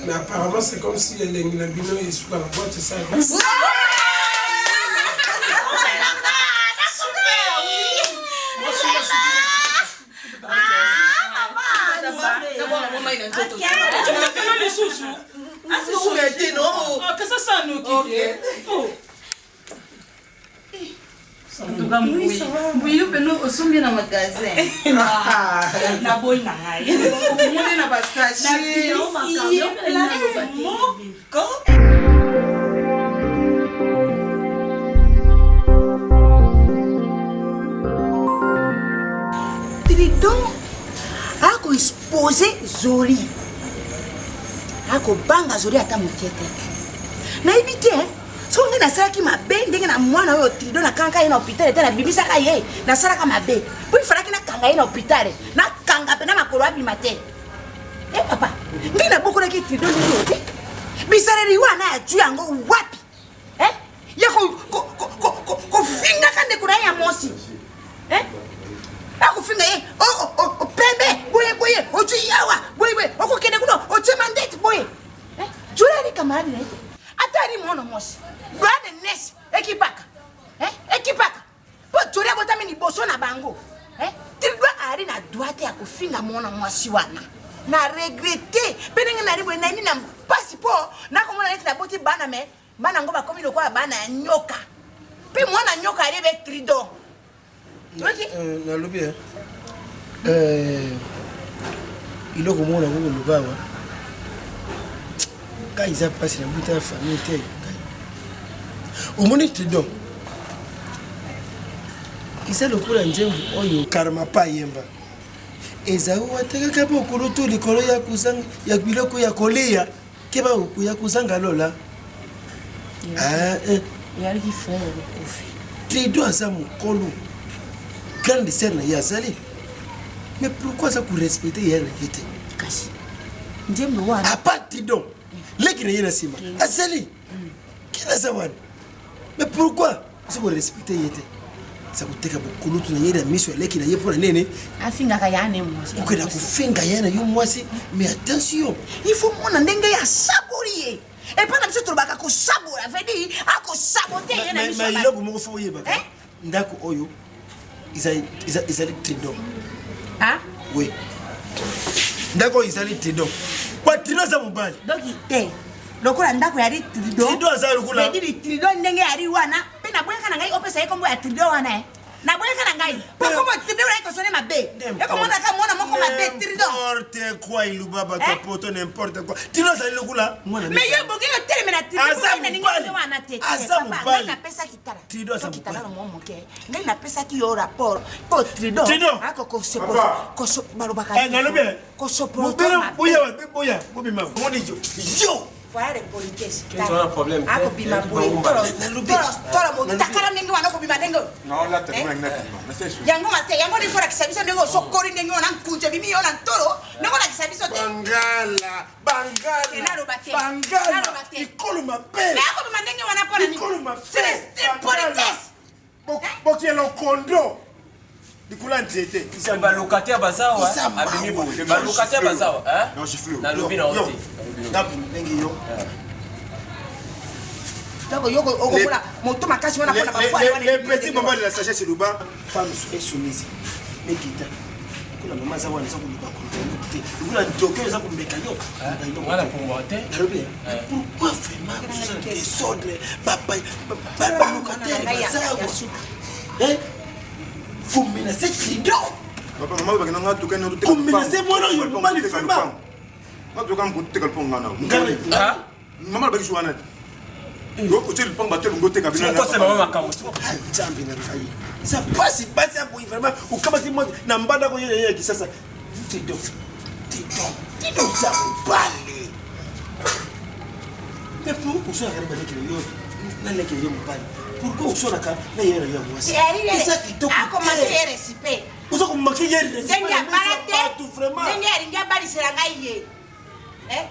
S15: Mais apparemment c'est comme si elengi na bino esuka na boîte esala.
S13: Lisusu
S2: Mbuyu pene osombi na magasin.
S11: Naboyi na ngai.
S4: Omoni na basachet.
S11: Moko.
S16: Tridon akoexpose Zoli, akobanga Zoli ata moke te. Nayebi te soki ngai nasalaki mabe ndenge na mwana oyo Tridon nakangaka ye na hôpital ete nabimisaka ye, nasalaka mabe mpo ifalaki nakanga ye na hôpital, nakanga mpe na makolo abima te. E papa, ngai nabokolaki Tridon ndenge oyo te, bizaleli wana azwi yango wapi? Eh? Ya kofingaka ndeko na ye ya mwasi, eh? Akofinga ye pembe boye boye, ozwi awa boye boye, okokende kuna otie mandete boye. Jula ali camarade na ye te, ata ali mwana mwasi droit de nese ekipaka ekipaka mpo Joli abotami liboso na bango. Tridwa ali na droit te ya kofinga mwana mwasi wana. Na regrete mpe ndenge nali boye, nani na mpasi mpo nakomona neti naboti bana me bana yango bakomi lokola bana ya nyoka, mpe mwana nyoka alebe Tridon.
S15: Nalobi eloko moko nakoki koloba awa, ngai eza mpasi na buta ya famille te. Omoni Tridon eza lokola nzembo oyo Karma pa yemba ezau atekaka bokulutu likolo ya kozanga ya biloko ya kolia keba ya kozanga lola.
S16: Eyalaki frère okufi.
S15: Trido aza mokolo, grande sœur na ye azali, mais pourquoi aza korespecte ye na ye te?
S16: Kasi nzembo wana
S15: apart Tridon leki na ye na nsima azali kina aza wana, mais pourquoi aza korespecte ye te? Aza koteka bokulutu na ye na miso ya leki na ye mpo na nini?
S16: Afingaka ya ne mwasi.
S15: Okenda kofinga ye na yo mwasi, mais attention,
S16: il faut mona ndenge ya saboli ye. Epai na biso tolobaka kosabola, veut dire akosabote ye na miso.
S15: Mais eloko moko fo oyebaka, ndako oyo ezali Tridon. Oui, ndako oyo ezali Tridon, po Tridon aza mobali.
S16: Donc te lokola ndako yali Tridon,
S15: Tridon aza lokola
S16: veut dire Tridon ndenge yali wana mpe naboyaka na ngai opesa ye kombo ya Tridon wana e naboyaka na ngai mpo kombo Tridon wana ekosone mabe, ekomonaka mwana moko mabe Tridon.
S15: N'importe quoi, iluba bato ya poto, n'importe quoi. Tridon azali lokola mwana.
S16: Mais yo boki otelemela
S15: Aza mobali.
S16: wana te.
S15: Aza mobali.
S16: Napesaki tala
S15: Tridon aza
S16: tokita
S15: mobali.
S16: nano mwa moke, ngai napesaki yo rapport mpo Tridon
S15: Tridon.
S16: balobaka
S15: Nalobi
S16: kosoporte.
S15: Boya boya bobima omoni yo yo.
S16: Voilà les politesses.
S3: Tu as un problème.
S16: Akobima boye tolo motakala ndenge wana, okobima ndenge yango te, yango nde folakisa biso ndenge osokoli ndenge wana nkunje ebimi yo na ntolo, ndenge olakisa biso te.
S15: Bangala bangala bangala ikolo mabe.
S16: Mais akobima ndenge wana mpona nini?
S15: Ikolo mabe.
S16: C'est politesse.
S15: Bokiela kondo likolo ya nzete.
S17: Balocataire bazawa abimi boye, balocataire bazawa nalobi na yo te.
S15: Ndenge yo
S16: Donc yo okokola moto makasi wana mpona bapoile wana.
S15: Les petits moments de la sagesse eloba femme est soumise mekita lokola mama aza wana, eza koluka koluka eloko te, lokola ndoki oyo eza komeka yo. Nalobi pourquoi vraiment kozala desordre, balocataire bazawa vous menacez Tridon, komenace mwana oyo mobali vraiment.
S7: Mama alobaki so wana te, otie lupango bato elingi oteka.
S15: Nzambe na ngai, eza pasi pasi ya boye vraiment. Okamati mwa na mbanda koyela ye ya Kisasa. Tridon, Tridon, Tridon oza mobali, mais pourquoi osolaka na baleki na yo, na leki na yo mobali? Pourquoi osolaka na ye na yo ya mwasi? Eza kitoko.
S16: Akomaki ye respect.
S15: Oza komaki ye.
S16: Ndenge abala te, ndenge alingi abalisela ngai ye.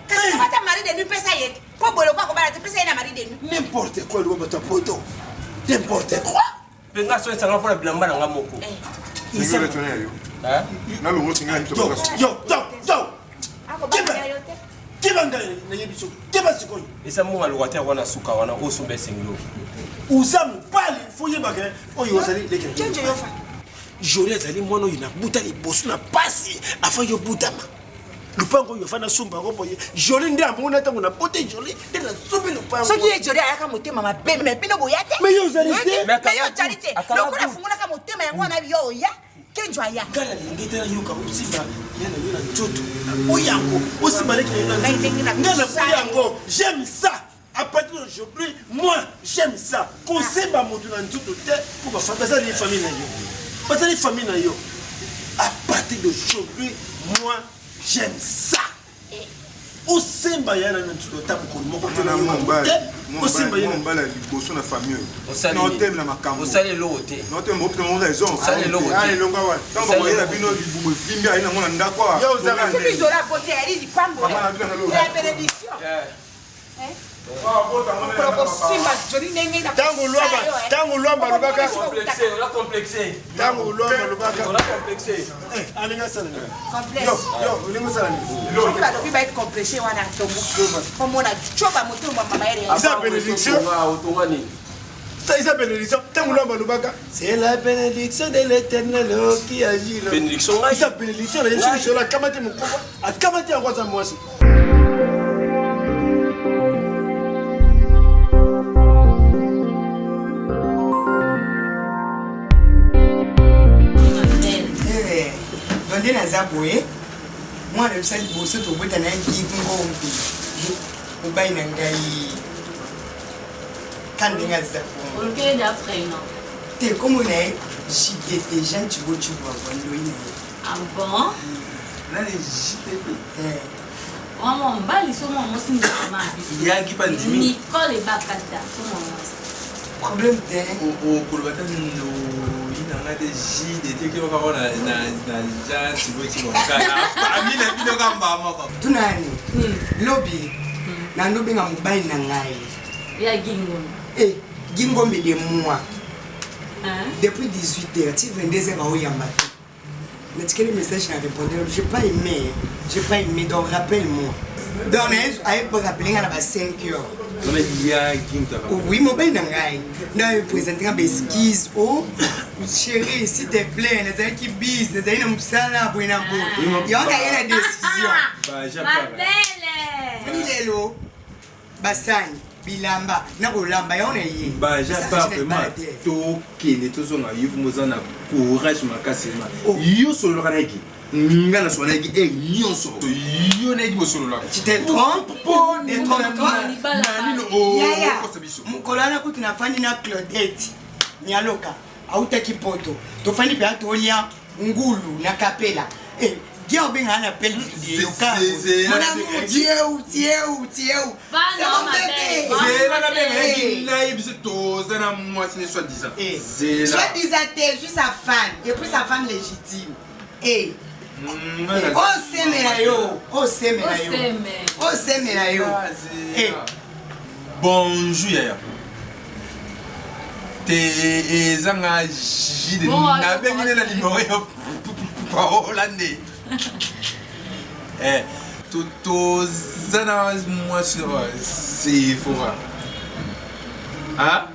S16: Kasi ata mari de nuit pesa ye te, mpo boye lokola kobala te, pesa ye na mari de nuit.
S15: N'importe quoi, loba bato ya poto, n'importe quoi.
S17: Mpe nga so esanga mpona bilamba na nga moko.
S7: Nalongo singa
S15: yo yo yo keba keba ngai nayebi soki keba sikoyo
S17: eza mbongo ya locataire wana suka wana oyo somba esengeli
S15: oza mobali fo oyebaka oyo ozali leke joli azali mwana oyo nabuta liboso na pasi afin yo butama lupango oyo afanda somba yango boye joli nde amona ntango nabote joli nde nasombi lupango
S11: soki ye joli ayaka motema mabe me bino boya te
S15: Mais yo ozali te.
S11: me yo ozali te lokola afungolaka motema yango wana yo oya kenjo aya
S15: ngai nalingi te nayoka osimba ya na yo na nzoto naboyi yango osimba leki na yo na nzoto ngai naboyi yango j'aime ça à partir d'aujourd'hui moi j'aime ça kosimba moto na nzoto te mpo bazali famille na yo bazali famille na yo à partir d'aujourd'hui moi j'aime ça osemba ya na nzoto ata mokolo moko te nayoka te osemba ye
S7: mobali ya liboso na famille oyo
S17: Osali nini?
S7: naotemela makambo
S17: Osali eloko te.
S7: naotemela opesa ngo raison
S17: Osali eloko te.
S7: Ah, elonga wana ntango
S17: Osali
S7: bakoyela
S17: eloko
S7: bino libumu evimbi aye nango na ndako awa.
S15: Yo ozaka
S7: Tokende.
S11: soki zola bote yali lipambola
S7: Mama na bino na lola.
S11: ya benediction mokolo kosimba joli ndenge na
S15: Ntango Lwamba- ntango Lwamba alobaka-
S17: Complexe, oza complexe.
S15: ntango Lwamba alobaka
S17: Oza complexe.
S15: alingi asala nini?
S11: Complexe.
S15: Yo, yo, olingi osala nini?
S11: soki balobi baye complexe wana tongo omona coba motema mama yele
S15: Eza bénédiction.
S17: Otonga nini?
S15: Ça, eza bénédiction ntango Lwamba alobaka c'est la bénédiction de l'éternel oh, qui agit
S17: Bénédiction ngai.
S15: eza bénédiction na ye soki solo akamati mokufa akamati yango aza mwasi
S4: donc nde naza boye mwana bisa liboso tobota na ye gingombe mobali na ngai ka ndenge aza bongo
S2: olukeli da prénom
S4: te nkombo na ye jdt jean tibo cibwabwa ndoi na ye
S2: ah bon
S3: nani jtt
S2: mama mobali so mwa mwasi ndekama biso
S3: Yaki pa ndimi.
S2: nicole ebakata so mwa mwasi
S4: problème te
S3: okoloba te ndoyi na ngai te jdt okebaka ngo na jean tibotibokami na bino ka mbaa moko
S4: tunani lobi nandobenga mobali na ngai
S2: ya gingombe
S4: Eh, gingombe de moi depuis 18 heures ti 22 heures aoyamba te natikeli message na répondre j'ai pas aimé j'ai pas aimé donc rappelle moi donc aye rappele nga na ba 5 heures
S3: wana yaki moto
S4: oui mobali na ngai na présente nga baexcuse o chéri s'il te plaît nazalaki bise nazali na mosala boye na boye yango naye na décision
S2: mabele
S4: lelo basani bilamba na kolamba yango na ye
S3: baja pa vraiment tokende tozonga yo mpo oza na courage makasi ma yo sololaka na yeki nga na sola na yeki e nyonso yo na yeki bosololaka
S4: tu te trompes
S3: Yaya,
S4: okosa biso mokolo wana kutu nafandi na claudette nyaloka autaki poto tofandi mpenza tolia ngulu na kapela Eh, dia obengaka na pele video
S3: Zela
S4: mon amour tieu tieu tieu
S2: Bana, ma belle.
S3: zela nabenga yeki nayebi biso toza na mwasi ne soit disant zela
S4: soit disant te je suis sa femme et puis sa femme légitime Eh, osemela yo osemela yo osemela yo Eh,
S3: bonjour yaya te ezanga jide
S2: Bon,
S3: nabengi nde na limero yo paola nde Eh, toza na mwasi oyo sephora Ah?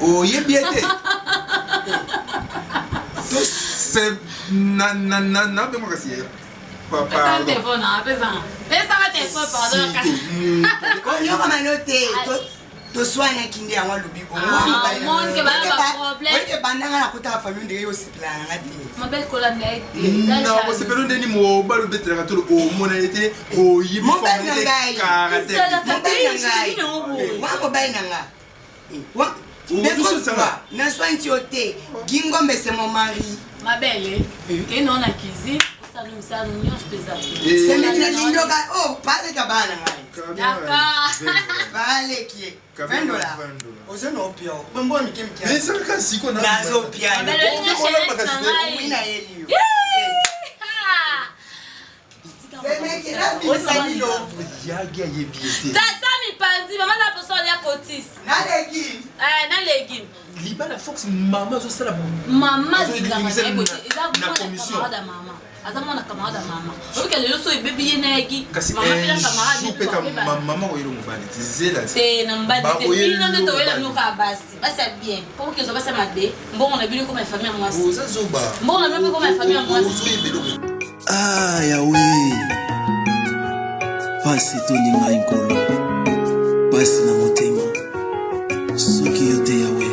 S3: oyebi ye te nabengo kasi yaya
S2: pesa telefone na pesanga pesanga telefone pardon
S4: konyokama no te toswanaki nde yango alobi
S2: Ah, omoni ke bana ba problème.
S4: bongoyeke bandanga nakotaka famille ndenge yosepelaka nanga te
S2: mabele kolanda ye te
S3: na kosepela ndeni mobali obetelaka tolo omona ye te oyebi
S4: mobali na ngai
S3: caractère
S4: mobali na ngai wa mobali na nga naswanti yo te gingombe c'est mon mari
S2: mabele kende na cuisine osala misala nyonso to eza
S4: semeki nalingi oka o paleka bana na ngai
S2: D'accord.
S4: baleki 20 dollars ozo na opia bombo mike mike
S3: ezalaka siko
S4: nazopia
S2: Mabele, olingi chaînette na ngai.
S4: oui nayeli yo
S3: yaki ayebi ye te
S2: tata mipanzi mama na poso alia cotise
S4: na légume
S2: na légume
S7: Libala Fox mama azosala
S2: mama alingaka na ye boye te eza mwana camarade ya mama aza mwana camarade ya mama oyoka lelo so ebebi ye nayaki mama mpe na camarade
S7: mpe ka mama koyela mobali te zela
S2: te na mobali te bino nde toyela bino kaka basi basi ya bien mpo okezwa basi ya mabe mbongo na bino ekoma ya famille ya mwasi
S7: oza zoba
S2: mbongo na bino mpe ekoma ya famille ya mwasi
S1: Ah Yawe, pasi etondi ngai Nkolo, pasi na motema. Soki yo te Yawe,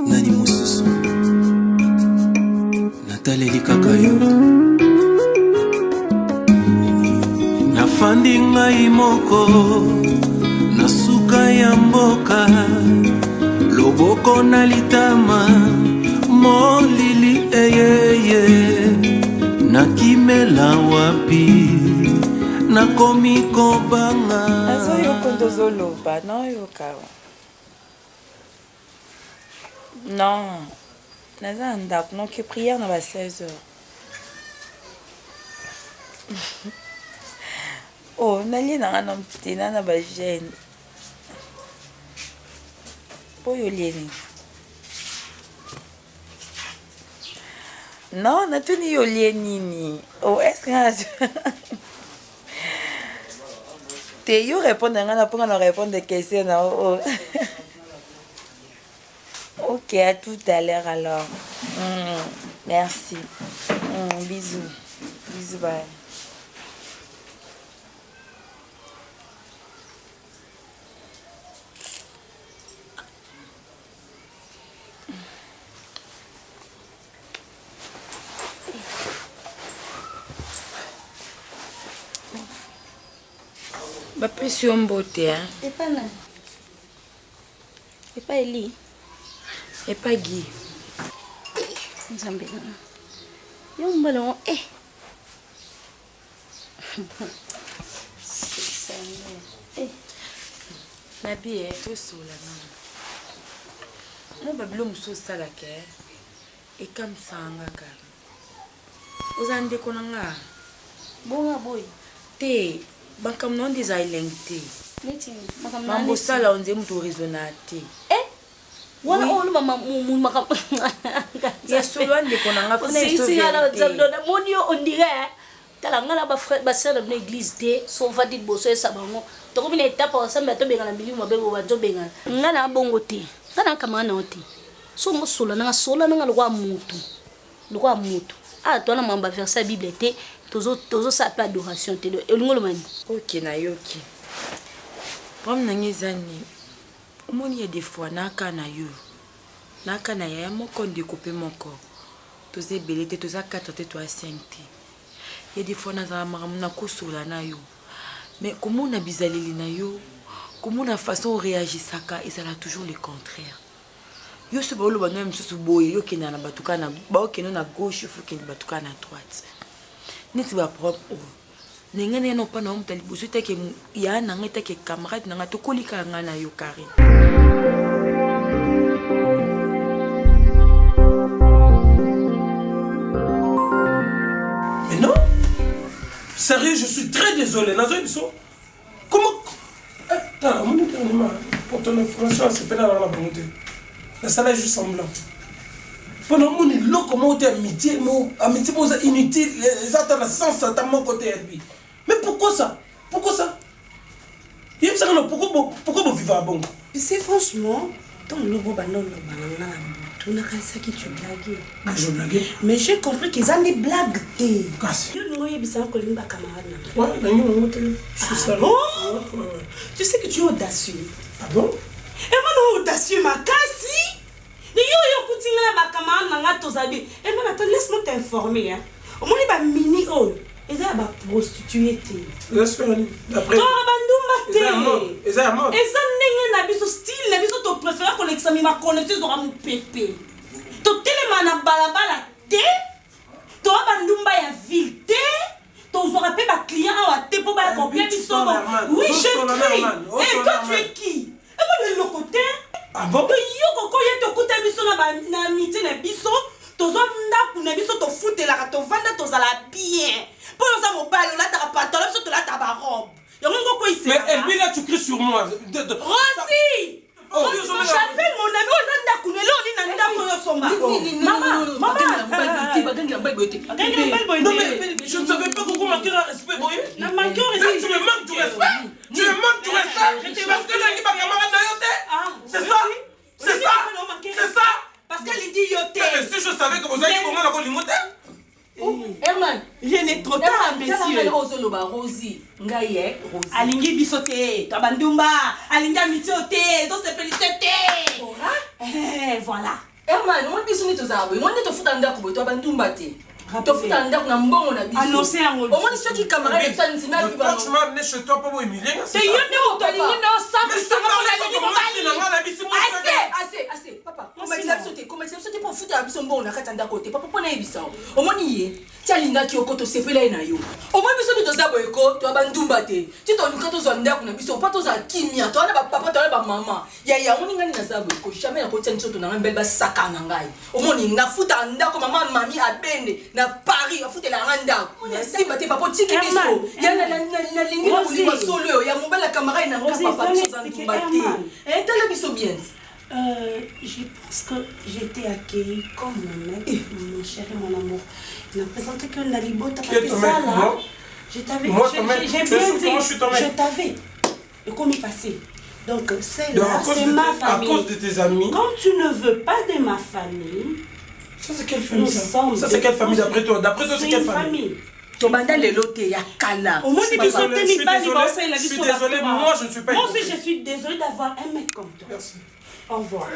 S1: nani mosusu? Nataleli kaka yo.
S18: Nafandi ngai moko na suka ya mboka, loboko na litama, molili eyeye. Nakimela wapi? Nakomi kobanga.
S8: Nazoyoka nde ozoloba, naoyoka. Non, naza na ndako, noke prière na ba 16 heures. Oh, nalie na nga nanu te, na na ba jeune. Oyo olie nini? Non, natuni yo olie nini? Oh, est-ce que nga te yo répondre nga na mpo nga na répondre question na oh. Ok, à tout à l'heure alors. Merci. Bisous. Bisous, bye. Bapesi yo mbote hein?
S6: Epa nani? Epa Eli.
S8: Epa Guy.
S6: Nzambe na nga. Yo mobali yango eh.
S8: Eh. Nabi eh, tosola nanu. Mwa babilo mosusu osalaka eh, ekamwisaka nga kaka. Oza ndeko na nga.
S6: Bonga boye.
S8: Te, makambo na yo nde eza elengi te.
S6: Neti nini? Makambo na
S8: Mambo osala on dirait mutu o raisonnaka te.
S6: Eh! Wana oyo oloba makambo.
S8: Ya solo ya ndeko na nga funa eso verite.
S6: Moni yo on dirait tala nga na ba frère ba sœur na bino église te so ovandi liboso yesa bango tokomi na etape osambela tobengana milimo mabe bo banzo bengana nga na bongo te nga na kamara na yo te so ngo sola nanga sola nanga lokola mutu Lokola mutu. Awa toza na makambo ya verset ya bible te, tozo tozo sala pe adoration te. Donc olingi oloba nini?
S8: Ok nayoki. Problème na nga eza nini? Omoni ya des fois nayaka na yo, nayaka na yaya moko ndeko pe moko. Toza ebele te, toza 4 te, toza 5 te. Ya des fois nazala makambo nakosola na yo. Mais komona bizaleli na yo, komona façon o reagisaka ezala toujours le contraire. Yo soki baoloba nayo misusu boye yo okenda na bato kaka na baokende na gauche yo okende bato kaka na droite neti ba propre oyo na ngai naye na opa na yo moto ya liboso etake ya na ngai etake camarade na ngai tokoli kaka ngai na yo Karine.
S12: Mais non Sérieux, je suis très désolé. Nazo biso. Comment eh, Tala, omoni dernièrement, pour ton information, asepela nanga na bango te. Nasala juste semblant. Mpo namoni eloko moko te amitié mo amitié moko eza inutile eza ata na sens ata moko te ya lui. Mais pourquoi ça? Pourquoi ça? Yebisaka na pourquoi pourquoi bovivaka bongo?
S19: Tu sais franchement, ntango lobi obanda oloba na nga na butu nakanisaki tu blague.
S12: Ah, je blague.
S19: Mais j'ai compris que eza nde blague te.
S12: Kasi.
S19: Yo olingi oyebisa nga kolingi ba camarade na
S12: nga. Ouais, nalingi bango te. Je suis
S19: ah, bon? Ouais, ouais. Tu sais que tu es audacieux.
S12: Ah bon?
S19: Emana audacieux makasi. Mais yo yo okuti nga na ba camarade na nga tozali. Emana attends, laisse-moi t'informer hein. Omoni ba mini oyo eza ya ba prostituée te. Tokaka bandumba te.
S12: Eza ya mode.
S19: Eza ndenge na biso style na biso to préfère kolekisa makolo te ezwaka mopepe. Totelema na balabala te. Toa bandumba ya ville te. Tozwaka pe ba client awa te po baya kopia biso. Oui, je crie. Et toi tu es qui? Emona eloko te.
S12: Ah bon?
S19: Yo koko ye tokuta biso na ba na amitié na biso tozwa ndaku na biso tofutelaka tovanda tozala bien mpo oza mobali olataka pantalon biso tolataka ba robe yango ngo
S12: Mais Elbi là tu cries sur moi.
S19: Rosie!
S12: Oh,
S19: J'appelle mon ami oza ndaku na. koboma. Mama, mama.
S14: Bagangela mobali boye te.
S19: Bagangela mobali boye te.
S17: Non, mais je ne savais pas pourquoi manquer un respect, boye.
S19: Na manquer au
S17: Là,
S19: respect.
S17: tu me manques du respect. Tu me manques du respect. Parce que là, il va camarade na yo te. C'est ça. C'est ça. C'est ça.
S19: Parce qu'elle dit yo te.
S17: Mais si je savais que vous alliez pour moi, la limote.
S14: Herman,
S19: rien n'est trop tard, messieurs.
S14: Ozoloba Rosie, ngai ye Rosie.
S19: Alingi biso te, to bandumba, alingi amitié te, tosepelise te. Eh, voilà.
S14: Herman, omoni biso nde tozala boye, omoni nde tofuta ndako boye, to bandumba te. Tofuta ndako na mbongo na biso.
S19: Annonce yango.
S14: Omoni soki camarade biso andimi afi
S17: Toi, tu m'as amené chez toi pour m'humilier.
S19: Te yo nde moto alingi nde osambwisa nga mpo nalingi mobali.
S14: Assez, assez, assez, papa. Komatisa biso te, komatisa biso te mpo ofutela biso mbongo na kati ya ndako te. Papa, mpo nayebisa yo. Omoni ye, ti alingaki yo ko tosepela ye na yo. Omoni biso nde toza boye ko, toya bandumba te. Ti toluka tozwa ndako na biso, mpo tozala kimia, toya na bapapa, toya na bamama. Yaya, omoni ngai nde naza boye ko, jamais nakotia nzoto na ngai mbele basakana na ngai. Omoni, nafutaka ndako mama mami abende na Paris, afutelaka ngai ndako. Simba te papa, otiki biso. Ya nalingi na bolingo ya solo oyo, ya mobali ya camarade na ngai papa, biso oza ndumba te. Eh, tala biso bien.
S19: Je pense que j'étais accueillie comme mon mec, mon chéri, mon amour. Il n'a présenté que la libota parce
S17: Qui est
S19: que
S17: ton
S19: ça
S17: mec,
S19: là,
S17: moi?
S19: je t'avais,
S17: Moi,
S19: je-
S17: ton mec,
S19: j'ai
S17: tu es
S19: bien
S17: sûr
S19: dit,
S17: que moi, je suis ton mec?
S19: je t'avais, et comme il passait. Donc
S17: Donc,
S19: celle-là,
S17: à cause
S19: c'est
S17: de
S19: ma
S17: tes- à
S19: famille.
S17: cause de tes amis.
S19: Comme tu ne veux pas de ma famille,
S17: Ça, c'est quelle famille
S19: nous
S17: ça?
S19: sommes
S17: Ça, c'est
S19: des
S17: quelle famille d'après toi? D'après toi, c'est quelle
S19: une
S17: famille?
S14: Tobanda lelo te ya kala.
S19: Omoni biso te
S17: Je suis
S19: mibali
S17: désolé,
S19: baosalela
S17: je suis
S19: biso
S17: désolé,
S19: bato ba-
S17: moi, je ne suis pas
S19: Moi aussi,
S17: hypocrite.
S19: je suis désolée d'avoir un mec comme toi.
S17: Merci.
S19: Au revoir.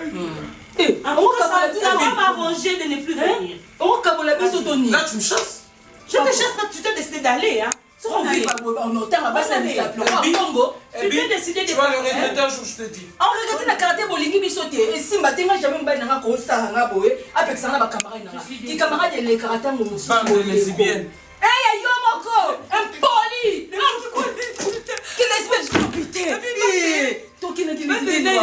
S14: Eh,
S19: En tout cas, ça ça va m'arranger de ne plus venir.
S14: Okokabola biso to nini?
S17: Là, tu me chasses.
S19: Je te chasse pas, tu t'es décidé d'aller. Hein.
S14: Soki oviva boye, on otanga basi na misapi lokola mbongo.
S19: Tu t'es décidé de
S17: Tu vas le regretter un jour, je te dis.
S14: On regrette na kala te bolingi biso te esimba te ngai jamais mobali na ngai kosala nga boye apekisa nga na bacamarade na nga kicamarade elekaka ntango mosusu
S17: Bande de lesbiennes.
S14: eya yo moko impoli kilesbienne putain tokendaki lesbienne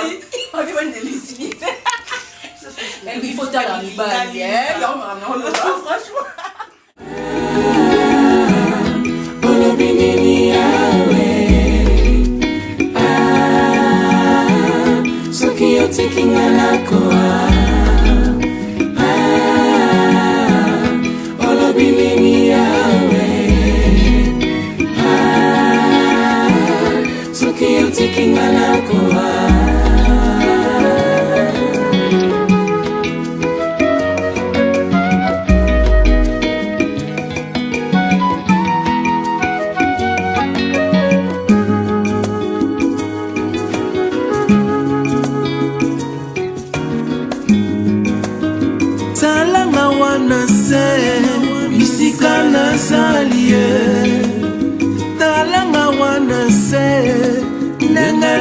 S14: il faut tala mibali yango makambo na oloba franchement.
S18: Olobi nini yawe? Ah, soki otiki nga nakoa. Ah, olobi nini yawe? Ah, soki otiki nga nakoa.
S1: Talanga wana se bisika nazali ye, talanga wana se ndenge.